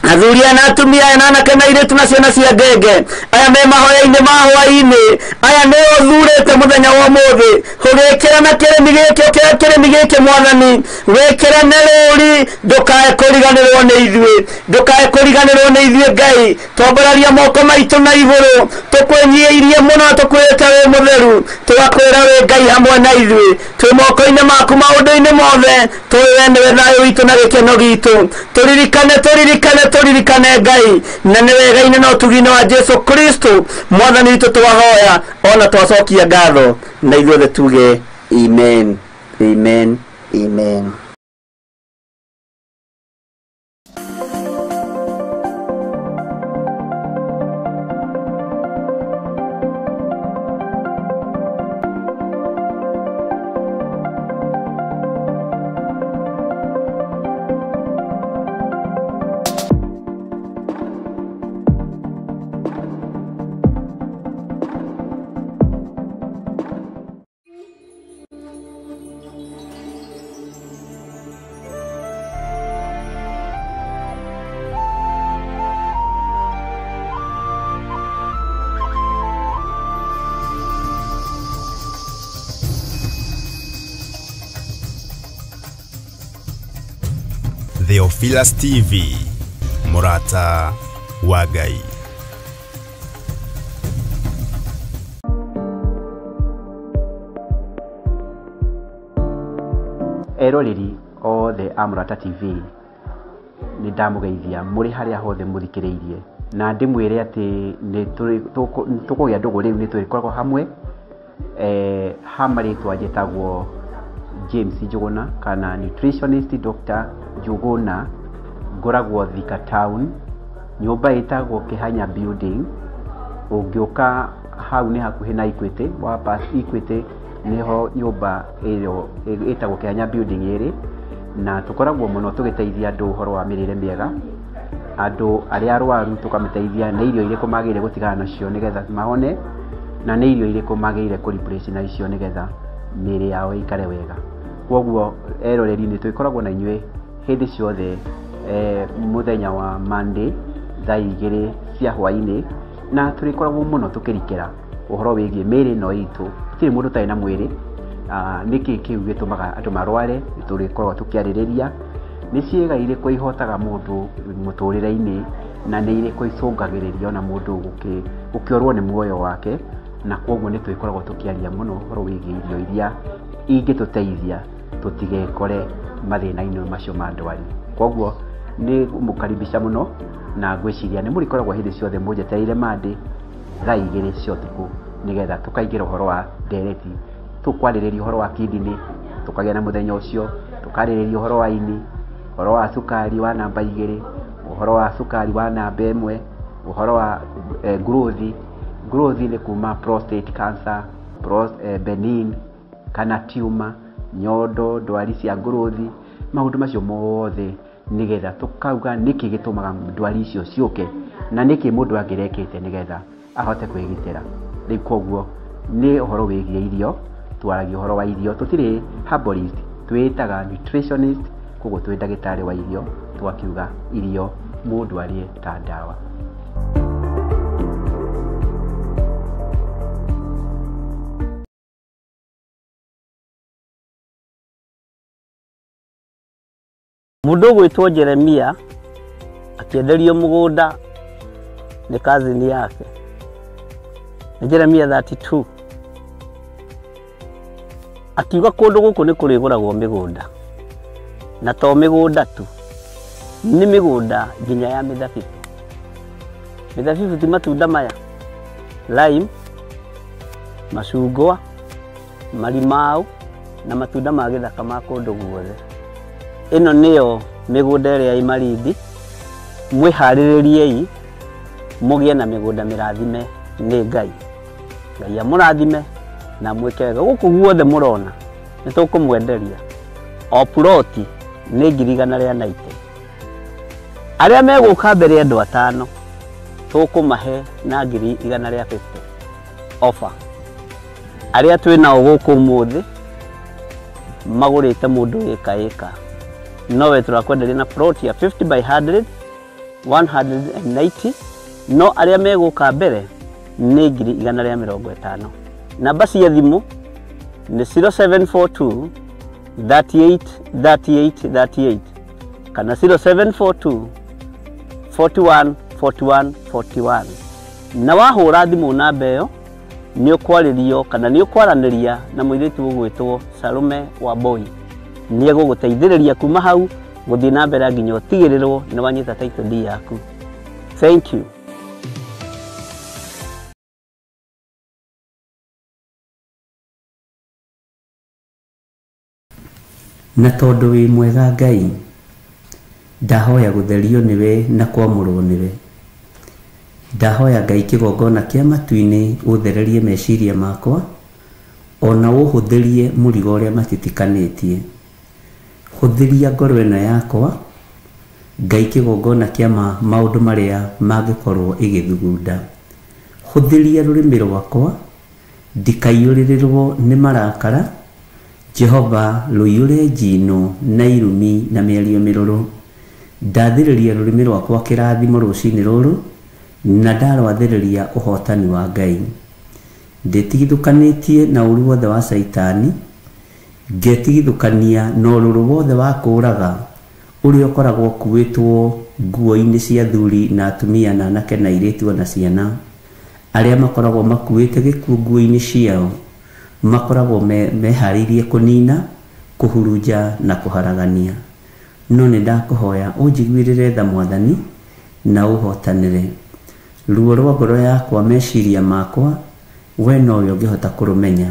Athuri aya na atumia aya na anake na airĩtu na ciana cia ngenge aya me mahoya-inĩ ma hwaĩ-inĩ, aya nĩ ũthurĩte mũthenya wa ũmũthĩ. Ũgĩkĩra na kĩrĩmi gĩkĩ, ũkĩra kĩrĩmi gĩkĩ Mwathani, wĩkĩrane rũri, ndũkae kũriganĩrwo nĩ ithuĩ, ndũkae kũriganĩrwo nĩ ithuĩ Ngai. Twambararia moko maitũ na igũrũ, tũkwĩnyihirie mũno, tũkwĩrĩte wĩ mũtheru, tũgakwĩra wĩ Ngai hamwe na ithuĩ. Twĩ moko-inĩ maku maũndũ-inĩ mothe, tũĩ we nĩwe thayũ witũ na gĩkeno gitũ. Tũririkane, tũririkane, tũririkane Ngai, na nĩ wega-inĩ na ũtugi-inĩ wa Jesu Kristo Mwathani witũ twahoya ona twacokia ngatho, na ithuothe tuge amen, amen, amen.
Theophilus TV, Murata wa Ngai.
Eroreri othe a Murata TV nĩ ndamũgeithia mũrĩ harĩa hothe mũthikĩrĩirie, na ndĩmwĩre atĩ nĩ tũkũgĩa ndũgũ rĩu, nĩ tũrĩkoragwo hamwe. Ha marĩtwa njĩtagwo James Njuguna kana nutritionist Dr. Njuguna, ngoragwo Thika Town, nyũmba ĩtagwo Kĩhanya Building. Ũngĩũka hau nĩ hakuhĩ na Equity, wa pass Equity nĩho nyũmba ĩyo ĩtagwo Kĩhanya Building ĩrĩ, na tũkoragwo mũno tũgĩteithia andũ ũhoro wa mĩrĩre mĩega, andũ arĩa arwaru tũkamateithia nĩ irio irĩkũ magĩrĩire gũtigana nacio nĩgetha mahone, na nĩ irio irĩkũ magĩrĩire kũ replace na icio nĩgetha mĩĩrĩ yao ĩikare wega. Kwoguo eroreri nĩ tũkoragwo na inyuĩ hĩndĩ ciothe, mũthenya wa Monday thaa 2 cia hwaĩ-inĩ, na tũrĩkoragwo mũno tũkĩrikĩra ũhoro wĩgiĩ mĩĩrĩ ĩno itũ. Gũtirĩ mũndũ ũtarĩ na mwĩrĩ. Nĩkĩ kĩu gĩtũmaga andũ marware, tũrĩkoragwo tũkĩarĩrĩria nĩ ciĩga irĩkũ ihotaga mũndũ mũtũrĩre-inĩ, na nĩ irĩkũ icũngagĩrĩria ona mũndũ gũkĩorwo nĩ muoyo wake, na kwoguo nĩ tũrĩkoragwo tũkĩaria mũno ũhoro wĩgiĩ irio iria ingĩtũteithia tũtigekore mathĩna-inĩ macio ma ndwari. Kwoguo nĩ mũkaribisha mũno, na ngwĩciria nĩ mũrĩkoragwo hĩndĩ ciothe mũnjetereire Monday thaa 2 cia ũtukũ, nĩgetha tũkaingĩra ũhoro wa ndereti, tũkwarĩrĩria ũhoro wa kidney, tũkagĩa na mũthenya ũcio, tũkarĩrĩria ũhoro wa ini, ũhoro wa cukari wa namba 2, ũhoro wa cukari wa namba 1, ũhoro wa growth. Growth nĩ kuma prostate cancer, benign kana tumor, nyondo, ndwari cia growth, maũndũ macio mothe nĩgetha tũkauga nĩkĩ gĩtũmaga ndwari icio ciũke na nĩkĩ mũndũ angĩrekĩte nĩgetha ahote kwĩgitĩra. Rĩu kwoguo nĩ ũhoro wĩgiĩ irio, twaragia ũhoro wa irio, tũtirĩ herbalist, twĩtaga nutritionist, koguo twĩ ndagĩtarĩ wa irio, twakiuga irio mũndũ arĩe ta ndawa.
Mũndũ ũgwĩtwo Jeremia akĩenderio mũgũnda nĩ cousin yake. Nĩ Jeremia 32. Akiuga kũndũ gũkũ nĩ kũrĩgũragwo mĩgũnda, na to mĩgũnda tu, nĩ mĩgũnda nginya ya mĩthabibũ. Mĩthabibũ ti matunda maya, lime, macungwa, marimau na matunda ma gĩthaka ma kũndũ guothe. Ĩno nĩyo mĩgũnda ĩrĩa ĩ Malindi. Mwĩharĩrĩriei mũgĩe na mĩgũnda mĩrathime nĩ Ngai. Ngai amũrathime na mwĩke wega. Gũkũ guothe mũrona nĩ tũkũmwenderia o ploti nĩ 190,000. Arĩa megũka mbere andũ 5 tũkũmahe na 150,000 offer. Arĩa twĩ nao gũkũ ũmũthĩ magũrĩte mũndũ ĩka ĩka, nowe tũrakwenderia na plot ya 50 by 100 190, no arĩa megũka mbere nĩ 150,000. Namba cia thimũ nĩ 0742 38 38 38 kana 0742 41 41 41. Na wahũra thimũ namba ĩyo nĩ ũkwarĩrio kana nĩ ũkwaranĩria na mũirĩtu ũgwĩtwo Salome Wambui. Nĩ egũgũteithĩrĩria kuma hau gũthiĩ na mbere nginya ũtigĩrĩrwo nĩ wanyita title deed yaku. Thank you. Na tondũ wĩ mwega Ngai, ndahoya gũtherio nĩwe na kwamũrwo nĩwe. Ndahoya Ngai kĩgongona kĩa matu-inĩ ũthererie meciria makwa, ona ũhũthĩrie mũrigo ũrĩa matitikanĩtie. Hũthĩria ngoro ĩno yakwa Ngai kĩgongona kĩa maũndũ marĩa mangĩkorwo ĩgĩthugunda. Hũthĩria rũrĩmĩ rwakwa ndikaiyũrĩrĩrwo nĩ marakara. Jehova rũiyũre njino na irumi na mĩario mĩrũrũ. Ndathĩrĩria rũrĩmĩ rwakwa kĩrathimo rũcinĩ rũrũ, na ndarwathĩrĩria ũhotani wa Ngai. Ndĩtigithũkanĩtie na ũru wothe wa Caitani, ngetigithũkania na ũrũrũ wothe wa kũũraga ũrĩa ũkoragwo ũkuĩtwo nguo-inĩ cia athuri na atumia na anake na airĩtu na ciana. Arĩa makoragwo makuĩte gĩkuũ nguo-inĩ ciao makoragwo meharĩirie kũnina, kũhurunja na kũharagania. No nĩ ndakũhoya ũnjiguĩrĩre tha Mwathani na ũhotanĩre ruo rwa ngoro yakwa, meciria makwa we nowe ũngĩhota kũrũmenya.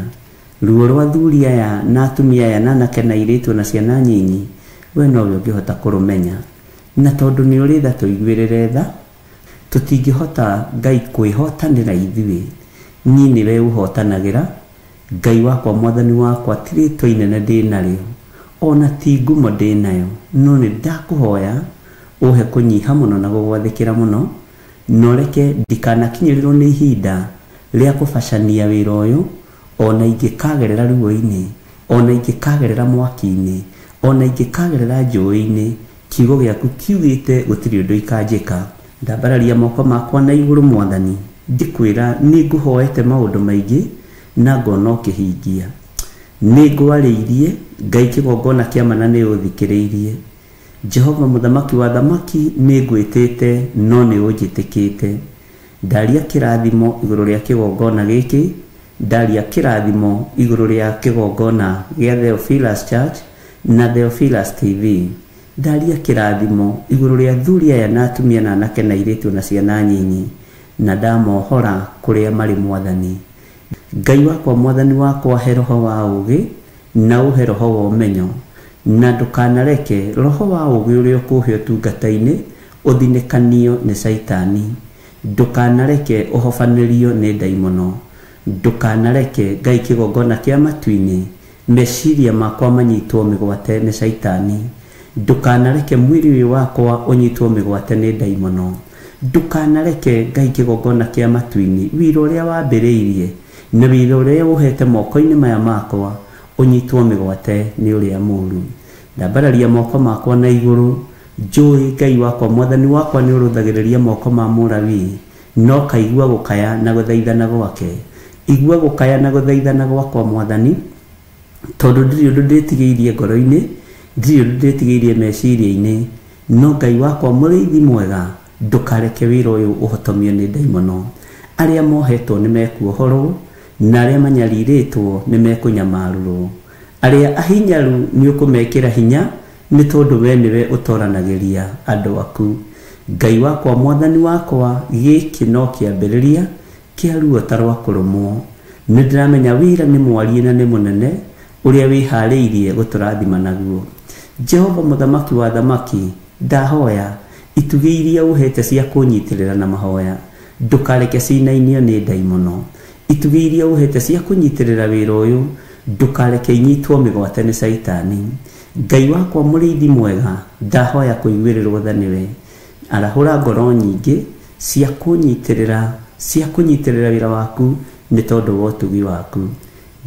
Ruo rwa athuri aya na atumia aya na anake na airĩtu na ciana nyinyi we nowe ũngĩhota kũrũmenya. Na tondũ nĩ ũrĩ tha, tũiguĩrĩre tha. Tũtingĩhota Ngai kwĩhotanĩra ithuĩ, niĩ nĩwe ũhotanagĩra. Ngai wakwa, Mwathani wakwa, ti rĩtwa inene ndĩ narĩo ona ti ngumo ndĩ nayo, no nĩ ndakũhoya ũhe kũnyiha mũno na gũgwathĩkĩra mũno, na ũreke ndikanakinyĩrĩrwo nĩ ihinda rĩa kũbacania wĩra ũyũ, ona ingĩkagerera ruo-inĩ, ona ingĩkagerera mwaki-inĩ, ona ingĩkagerera njũĩ-inĩ. Kiugo gĩaku kiugĩte gũtirĩ ũndũ ikanjĩka. Ndambararia moko makwa na igũrũ Mwathani, ngĩkwĩra nĩ ngũhoete maũndũ maingĩ na ngona ũkĩhingia. Nĩ ngwarĩirie Ngai kĩgongona kĩa mana nĩ ũthikĩrĩirie. Jehova mũthamaki wa thamaki nĩ ngwĩtĩte no nĩ ũnjĩtĩkĩte. Ndaria kĩrathimo igũrũ rĩa kĩgongona gĩkĩ, ndaria kĩrathimo igũrũ rĩa kĩgongona gĩa Theophilus Church na Theophilus TV. Ndaria kĩrathimo igũrũ rĩa athuri aya na atumia na anake na airĩtu na ciana nyinyi, na ndamohora kũrĩa marĩ Mwathani. Ngai wakwa, Mwathani wakwa, he roho wa ũũgĩ na ũhe roho wa ũmenyo, na ndũkanareke roho wa ũũgĩ ũrĩa ũkũhe ũtungata-inĩ ũthinĩkanio nĩ Caitani. Ndũkanareke ũhobanĩrio nĩ ndaimono. Ndũkanareke Ngai kĩgongona kĩa matu-inĩ meciria makwa manyitwo mĩgwate nĩ Caitani. Ndũkanareke mwĩrĩ ũyũ wakwa ũnyitwo mĩgwate nĩ ndaimono. Ndũkanareke Ngai kĩgongona kĩa matu-inĩ wĩra ũrĩa wambĩrĩirie na wĩra ũrĩa ũhete moko-inĩ maya makwa ũnyitwo mĩgwate nĩ ũrĩa mũũru. Ndambararia moko makwa na igũrũ, njũĩ Ngai wakwa, Mwathani wakwa, nĩ ũrũthagĩrĩria moko ma Mũlawii, no kaigua gũkaya na gũthaithana gwake. Igua gũkaya na gũthaithana gwakwa Mwathani, tondũ ndirĩ ũndũ ndĩtigĩirie ngoro-inĩ, ndirĩ ũndũ ndĩtigĩirie meciria-inĩ. No Ngai wakwa mũrĩithi mwega, ndũkareke wĩra ũyũ ũhotomio nĩ ndaimono. Arĩa mohetwo nĩ mekuohorwo, na arĩa manyarirĩtwo nĩ mekũnyamarũrwo. Arĩa ahinyaru nĩ ũkũmekĩra hinya, nĩ tondũ we nĩwe ũtoranagĩria andũ aku. Ngai wakwa, mwathani wakwa, gĩkĩ no kĩambĩrĩria kĩa ruo ta rwa kũrũmwo. Nĩ ndĩramenya wĩra nĩ mwarie na nĩ mũnene ũrĩa wĩharĩirie gũtũrathima naguo. Jehova mũthamaki wa thamaki, ndahoya itugĩ iria ũhete cia kũnyitĩrĩra na mahoya, ndũkareke cinainio nĩ ndaimono. Itugĩ iria ũhete cia kũnyitĩrĩra wĩra ũyũ, ndũkareke inyitwo mĩgwate nĩ caitani. Ngai wakwa mũrĩithi mwega, ndahoya kũiguĩrĩrwo tha nĩwe. Arahũra ngoro nyingĩ cia kũnyitĩrĩra wĩra waku nĩ tondũ wa ũtugi waku.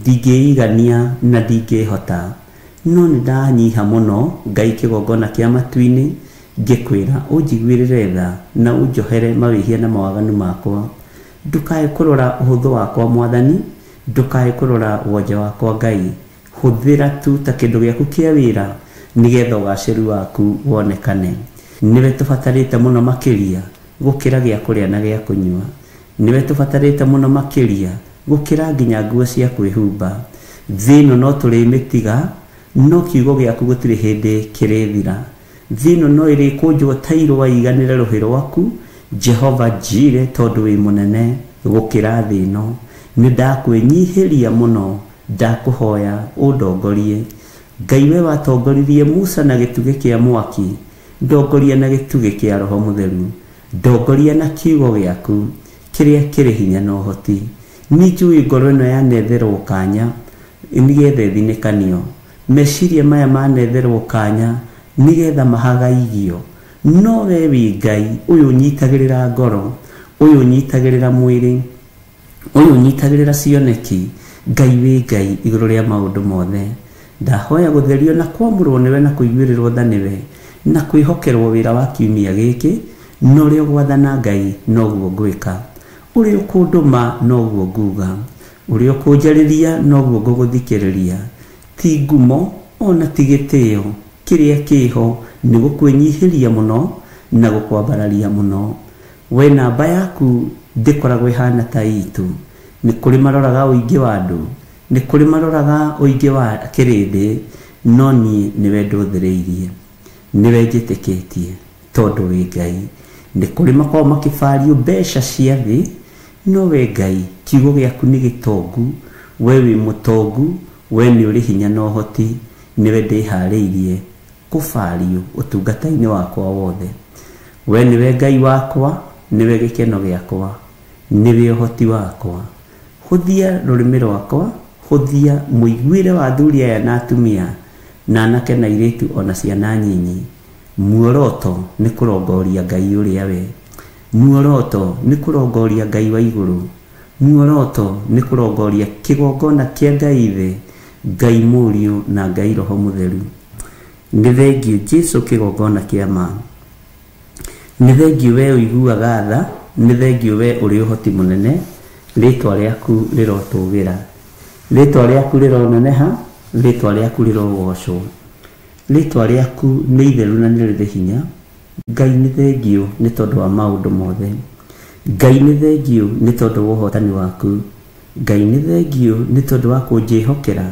Ndingĩigania na ndingĩhota, no nĩ ndanyiha mũno Ngai kĩgongona kĩa matu-inĩ, ngĩkwĩra ũnjiguĩrĩre tha na ũnjohere mawĩhia na mawaganu makwa. Ndũkae kũrora ũhũthũ wakwa mwathani, ndũkae kũrora wonje wakwa Ngai. Hũthĩra tu ta kĩndũ gĩaku kĩa wĩra nĩgetha ũgacĩru waku wonekane. Nĩwe tũbatarĩte mũno makĩria gũkĩra gĩa kũrĩa na gĩa kũnyua. Nĩwe tũbatarĩte mũno makĩria gũkĩra nginya nguo cia kwĩhumba. Thĩ ĩno no tũrĩmĩtiga, no kiugo gĩaku gũtirĩ hĩndĩ kĩrĩthira. Thĩ ĩno no ĩrĩkũnjwo ta irũa iganĩre rũhĩ rwaku, Jehova Jire, tondũ wĩ mũnene gũkĩra thĩ ĩno. Nĩ ndakwĩnyihĩria mũno, ndakũhoya ũndongorie. Ngai we watongoririe Musa na gĩtugĩ kĩa mwaki, ndongoria na gĩtugĩ kĩa Roho Mũtheru, ndongoria na kiugo gĩaku kĩrĩa kĩrĩ hinya na ũhoti. Nĩ njũĩ ngoro ĩno yanetherwo kanya nĩgetha ĩthinĩkanio, meciria maya manetherwo kanya nĩgetha mahagaigio. No we wĩ Ngai ũyũ ũnyitagĩrĩra ngoro, ũyũ ũnyitagĩrĩra mwĩrĩ, ũyũ ũnyitagĩrĩra cioneki. Ngai wĩ Ngai igũrũ rĩa maũndũ mothe. Ndahoya gũtherio na kwamũrwo nĩwe na kũiguĩrĩrwo tha nĩwe na kwĩhokerwo wĩra wa kiumia gĩkĩ. Na ũrĩa ũgwathana Ngai noguo ngwĩka, ũrĩa ũkũndũma noguo nguga, ũrĩa ũkũnjarĩria noguo ngũgũthikĩrĩria. Ti ngumo ona ti gĩtĩo, kĩrĩa kĩho nĩ gũkwĩnyihĩria mũno na gũkwambararia mũno. We namba yaku ndĩkoragwo ĩhana ta itũ. Nĩ kũrĩ maroraga ũingĩ wa andũ, nĩ kũrĩ maroraga ũingĩ wa kĩrĩndĩ, no niĩ nĩwe ndũthĩrĩirie, nĩwe njĩtĩkĩtie tondũ wĩ Ngai. Nĩ kũrĩ makoragwo makĩbario mbeca cia thĩ, no we Ngai kiugo gĩaku nĩ gĩtongu, we wĩ mũtongu, we nĩ ũrĩ hinya na ũhoti. Nĩwe ndĩharĩirie kũbario ũtungata-inĩ wakwa wothe. We nĩwe Ngai wakwa, nĩwe gĩkeno gĩakwa, nĩwe ũhoti wakwa. Hũthia rũrĩmĩ rwakwa, hũthia mũiguĩre wa athuri aya na atumia, na anake na airĩtu ona ciana nyinyi. Muoroto nĩ kũrongoria Ngai ũrĩa we, muoroto nĩ kũrongoria Ngai wa igũrũ, muoroto nĩ kũrongoria kĩgongona kĩa Ngai Ithe, Ngai Mũriũ na Ngai Roho Mũtheru. Nĩ thengiũ Jesũ kĩgongona kĩa ma, nĩ thengiũ we ũiguaga tha, nĩ thengiũ we ũrĩ ũhoti mũnene. Rĩtwa rĩaku rĩrotũgĩra, rĩtwa rĩaku rĩroneneha, rĩtwa rĩaku rĩrogocwo. Rĩtwa rĩaku nĩ itheru na nĩ rĩrĩ hinya. Ngai nĩ thengiũ nĩ tondũ wa maũndũ mothe. Ngai nĩ thengiũ nĩ tondũ wa ũhotani waku. Ngai nĩ thengiũ nĩ tondũ wa kũnjĩhokera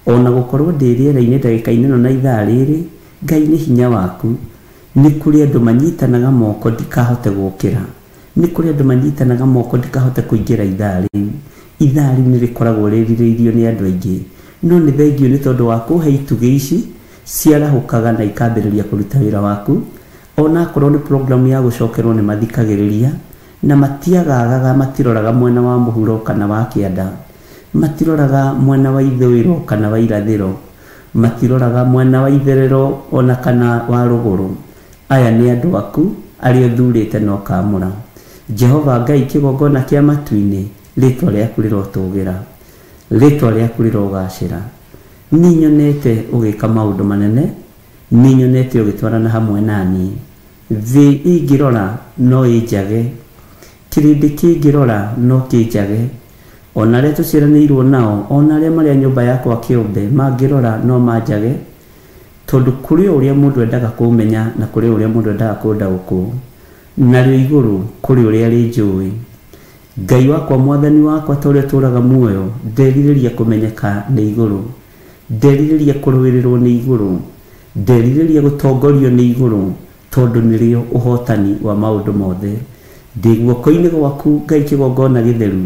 ona gũkorwo ndĩ rĩera-inĩ ndagĩka-inĩ ĩno na ithaa rĩrĩ. Ngai nĩ hinya waku. Nĩ kũrĩ andũ manyitanaga moko ndikahote gũkĩra, nĩ kũrĩ andũ manyitanaga moko ndikahote kũingĩra ithaa rĩu. Ithaa rĩu nĩ rĩkoragwo rĩrirĩirio nĩ andũ aingĩ, no nĩ thengiũ nĩ tondũ wa kũhe itugĩ ici ciarahũkaga na ikambĩrĩria kũruta wĩra waku. Ona akorwo nĩ programu ya gũcokerwo nĩ mathikagĩrĩria na matiagagaga, matiroraga mwena wa mũhuro kana wa kĩanda, matiroraga mwena wa ithũĩro kana wa irathĩro, matiroraga mwena wa itherero ona kana wa rũgũrũ. Aya nĩ andũ aku arĩa ũthurĩte na ũkaamũra. Jehova Ngai kĩgongona kĩa matu-inĩ, rĩtwa rĩaku rĩrotũgĩra, rĩtwa rĩaku rĩrogacĩra. Nĩ nyonete ũgĩka maũndũ manene, nĩ nyonete ũgĩtwarana hamwe na niĩ. Thĩ ĩngĩrora no ĩnjage, kĩrĩndĩ kĩngĩrora no kĩnjage, ona arĩa tũciaranĩirwo nao, ona arĩa marĩ a nyũmba yakwa kĩũmbe mangĩrora no manjage, tondũ kũrĩ ũrĩa mũndũ endaga kũmenya na kũrĩ ũrĩa mũndũ endaga kũndaũkwo, narĩo igũrũ kũrĩ ũrĩa rĩnjũĩ. Ngai wakwa, mwathani wakwa, ta ũrĩa tũraga muoyo, nderirĩria kũmenyeka nĩ igũrũ, Nderirĩria kũrũĩrĩrwo nĩ igũrũ, nderirĩria gũtongorio nĩ igũrũ, tondũ nĩrĩo ũhotani wa maũndũ mothe. Ndĩ guoko-inĩ gwaku Ngai kĩgongona gĩtheru,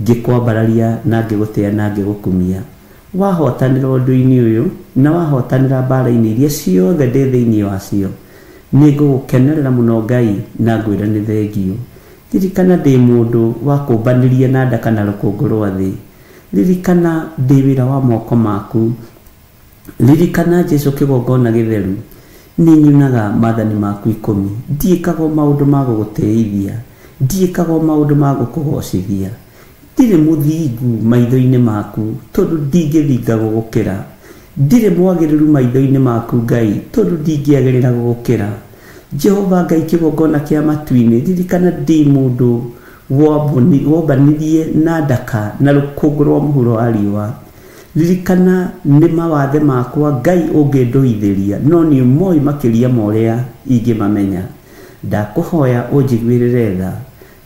ngĩkwambararia na ngĩgũtĩa na ngĩgũkumia. Wahotanĩra ũndũ-inĩ ũyũ na wahotanĩra mbara-inĩ iria ciothe ndĩ thĩinĩ wacio, nĩngũgũkenerera mũno Ngai na ngwĩre nĩ thengio. Ririkana ndĩ mũndũ wa kũmbanĩria na ndaka na rũkũngũ rwa thĩ. Ririkana ndĩ wĩra wa moko maku. Ririkana Jesu kĩgongona gĩtheru, nĩ nyunaga maathani maku 10. Ndiĩkaga o maũndũ ma gũgũtĩithia, ndiĩkaga o maũndũ ma gũkũgocithia. Ndirĩ mũthingu maitho-inĩ maku, tondũ ndingĩthinga gũgũkĩra. Ndirĩ mwagĩrĩru maitho-inĩ maku Ngai, tondũ ndingĩagĩrĩra gũgũkĩra. Jehova Ngai kĩgongona kĩa matu-inĩ, ririkana ndĩ mũndũ wombanirie na ndaka na rũkũngũ rwa mũhuro wa riũa. Ririkana nĩ mawathe makwa Ngai ũngĩndũithĩria, no nĩ ũmoĩ makĩria ma ũrĩa ingĩmamenya. Ndakũhoya ũnjiguĩrĩre tha,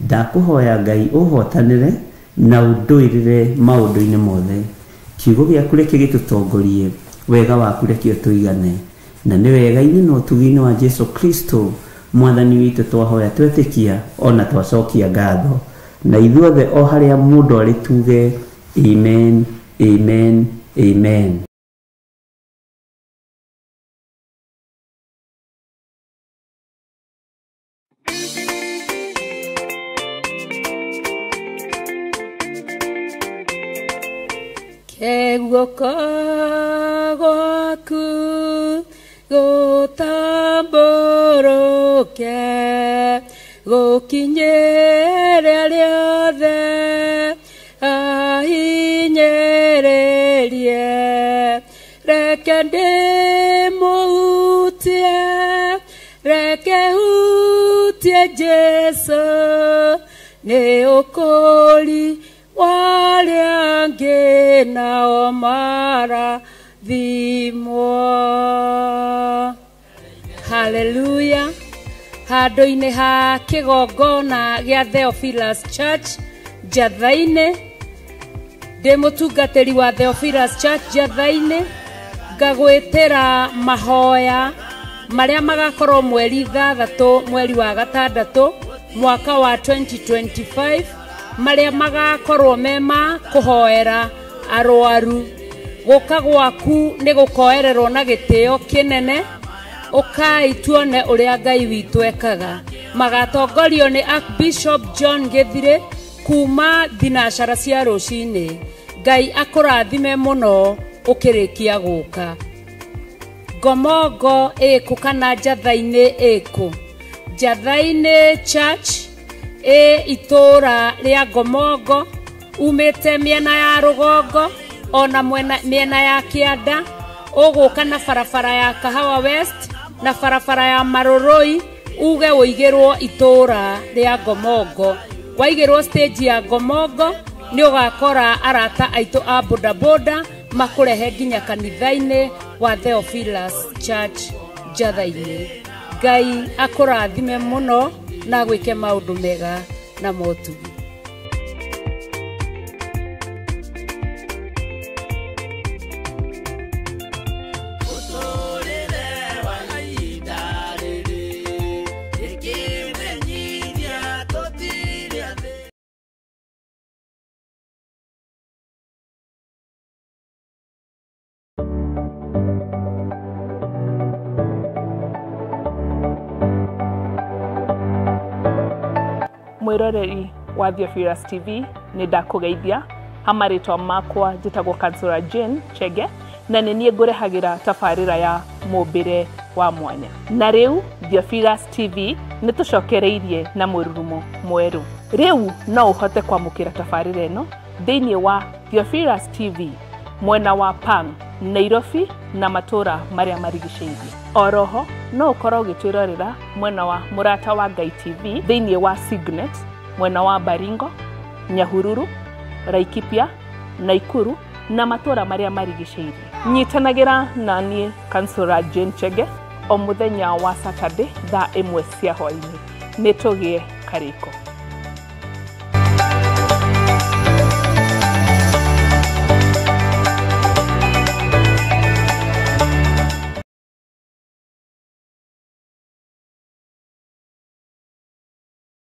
ndakũhoya Ngai ũhotanĩre na ũndũĩrĩre maũndũ-inĩ mothe. Kiugo gĩaku reke gĩtũtongorie, wega waku reke ũtũigane, na nĩ wega-inĩ na ũtugi-inĩ wa Jesu Kristo mwathani witũ twahoya twetĩkia ona twacokia ngatho. Na ithuothe o harĩa mũndũ arĩ tuge amen, amen, amen.
Guoko gwaku gũtambũrũke gũkinyĩre arĩa othe ahinyĩrĩrie, reke ndĩmũhutie, reke hutie Jesu, nĩ ũkũũri warĩa angĩ nao marathimwo. Haleluya. Handũ-inĩ ha kĩgongona gĩa Theophilus Church Njatha-inĩ, ndĩ mũtungatĩri wa Theophilus Church Njatha-inĩ, ngagwĩtĩra mahoya marĩa magakorwo mweri 6 mweri wa 6 mwaka wa 2025, marĩa magakorwo mema kũhoera arwaru. Gũka gwaku nĩ gũkoererwo na gĩtĩo kĩnene, ũkai tuone ũrĩa Ngai witũ ekaga. Magatongorio nĩ Archbishop John Gĩthire kuma thinacara cia rũcinĩ. Ngai akũrathime mũno ũkĩrĩkia gũka. Ngomongo ĩkũ kana Njatha-inĩ ĩkũ? Njatha-inĩ Church ĩ itũra rĩa Ngomongo, umĩte mĩena ya rũgongo ona mĩena ya kĩanda, ũgũka na barabara ya Kahawa West na barabara ya Marũrũi, uge ũigĩrwo itũra rĩa Ngomongo. Waigĩrwo stage ya Ngomongo nĩ ũgakora arata aitũ a bodaboda makũrehe nginya kanitha-inĩ wa Theophilus Church Njatha-inĩ. Ngai akũrathime mũno na gwĩke maũndũ mega na motugi.
Mwiroreri wa Theophilus TV, nĩ ndakũgeithia. Ha marĩtwa makwa njĩtagwo Kansura Jane Chege, na nĩ niĩ ngũrehagĩra tabarĩra ya mũmbĩre wa mwanya. Na rĩu Theophilus TV nĩ tũcokereirie na mũrurumo mwerũ. Rĩu no ũhote kwamũkĩra tabarĩra ĩno thĩinĩ wa Theophilus TV mwena wa Pang, Nairobi na matũra marĩa marigicĩirie. Oroho no ũkorwo ũgĩtwĩrorera mwena wa Mũrata wa Ngai TV thĩinĩ wa Signet, mwena wa Baringo, Nyahururu, Laikipia, Naikuru na matũra marĩa marigicĩirie. Nyitanagĩra na niĩ Kansura Jane Chege o mũthenya wa Saturday thaa 1 cia hwaĩ-inĩ. Nĩ tũgĩe karĩko.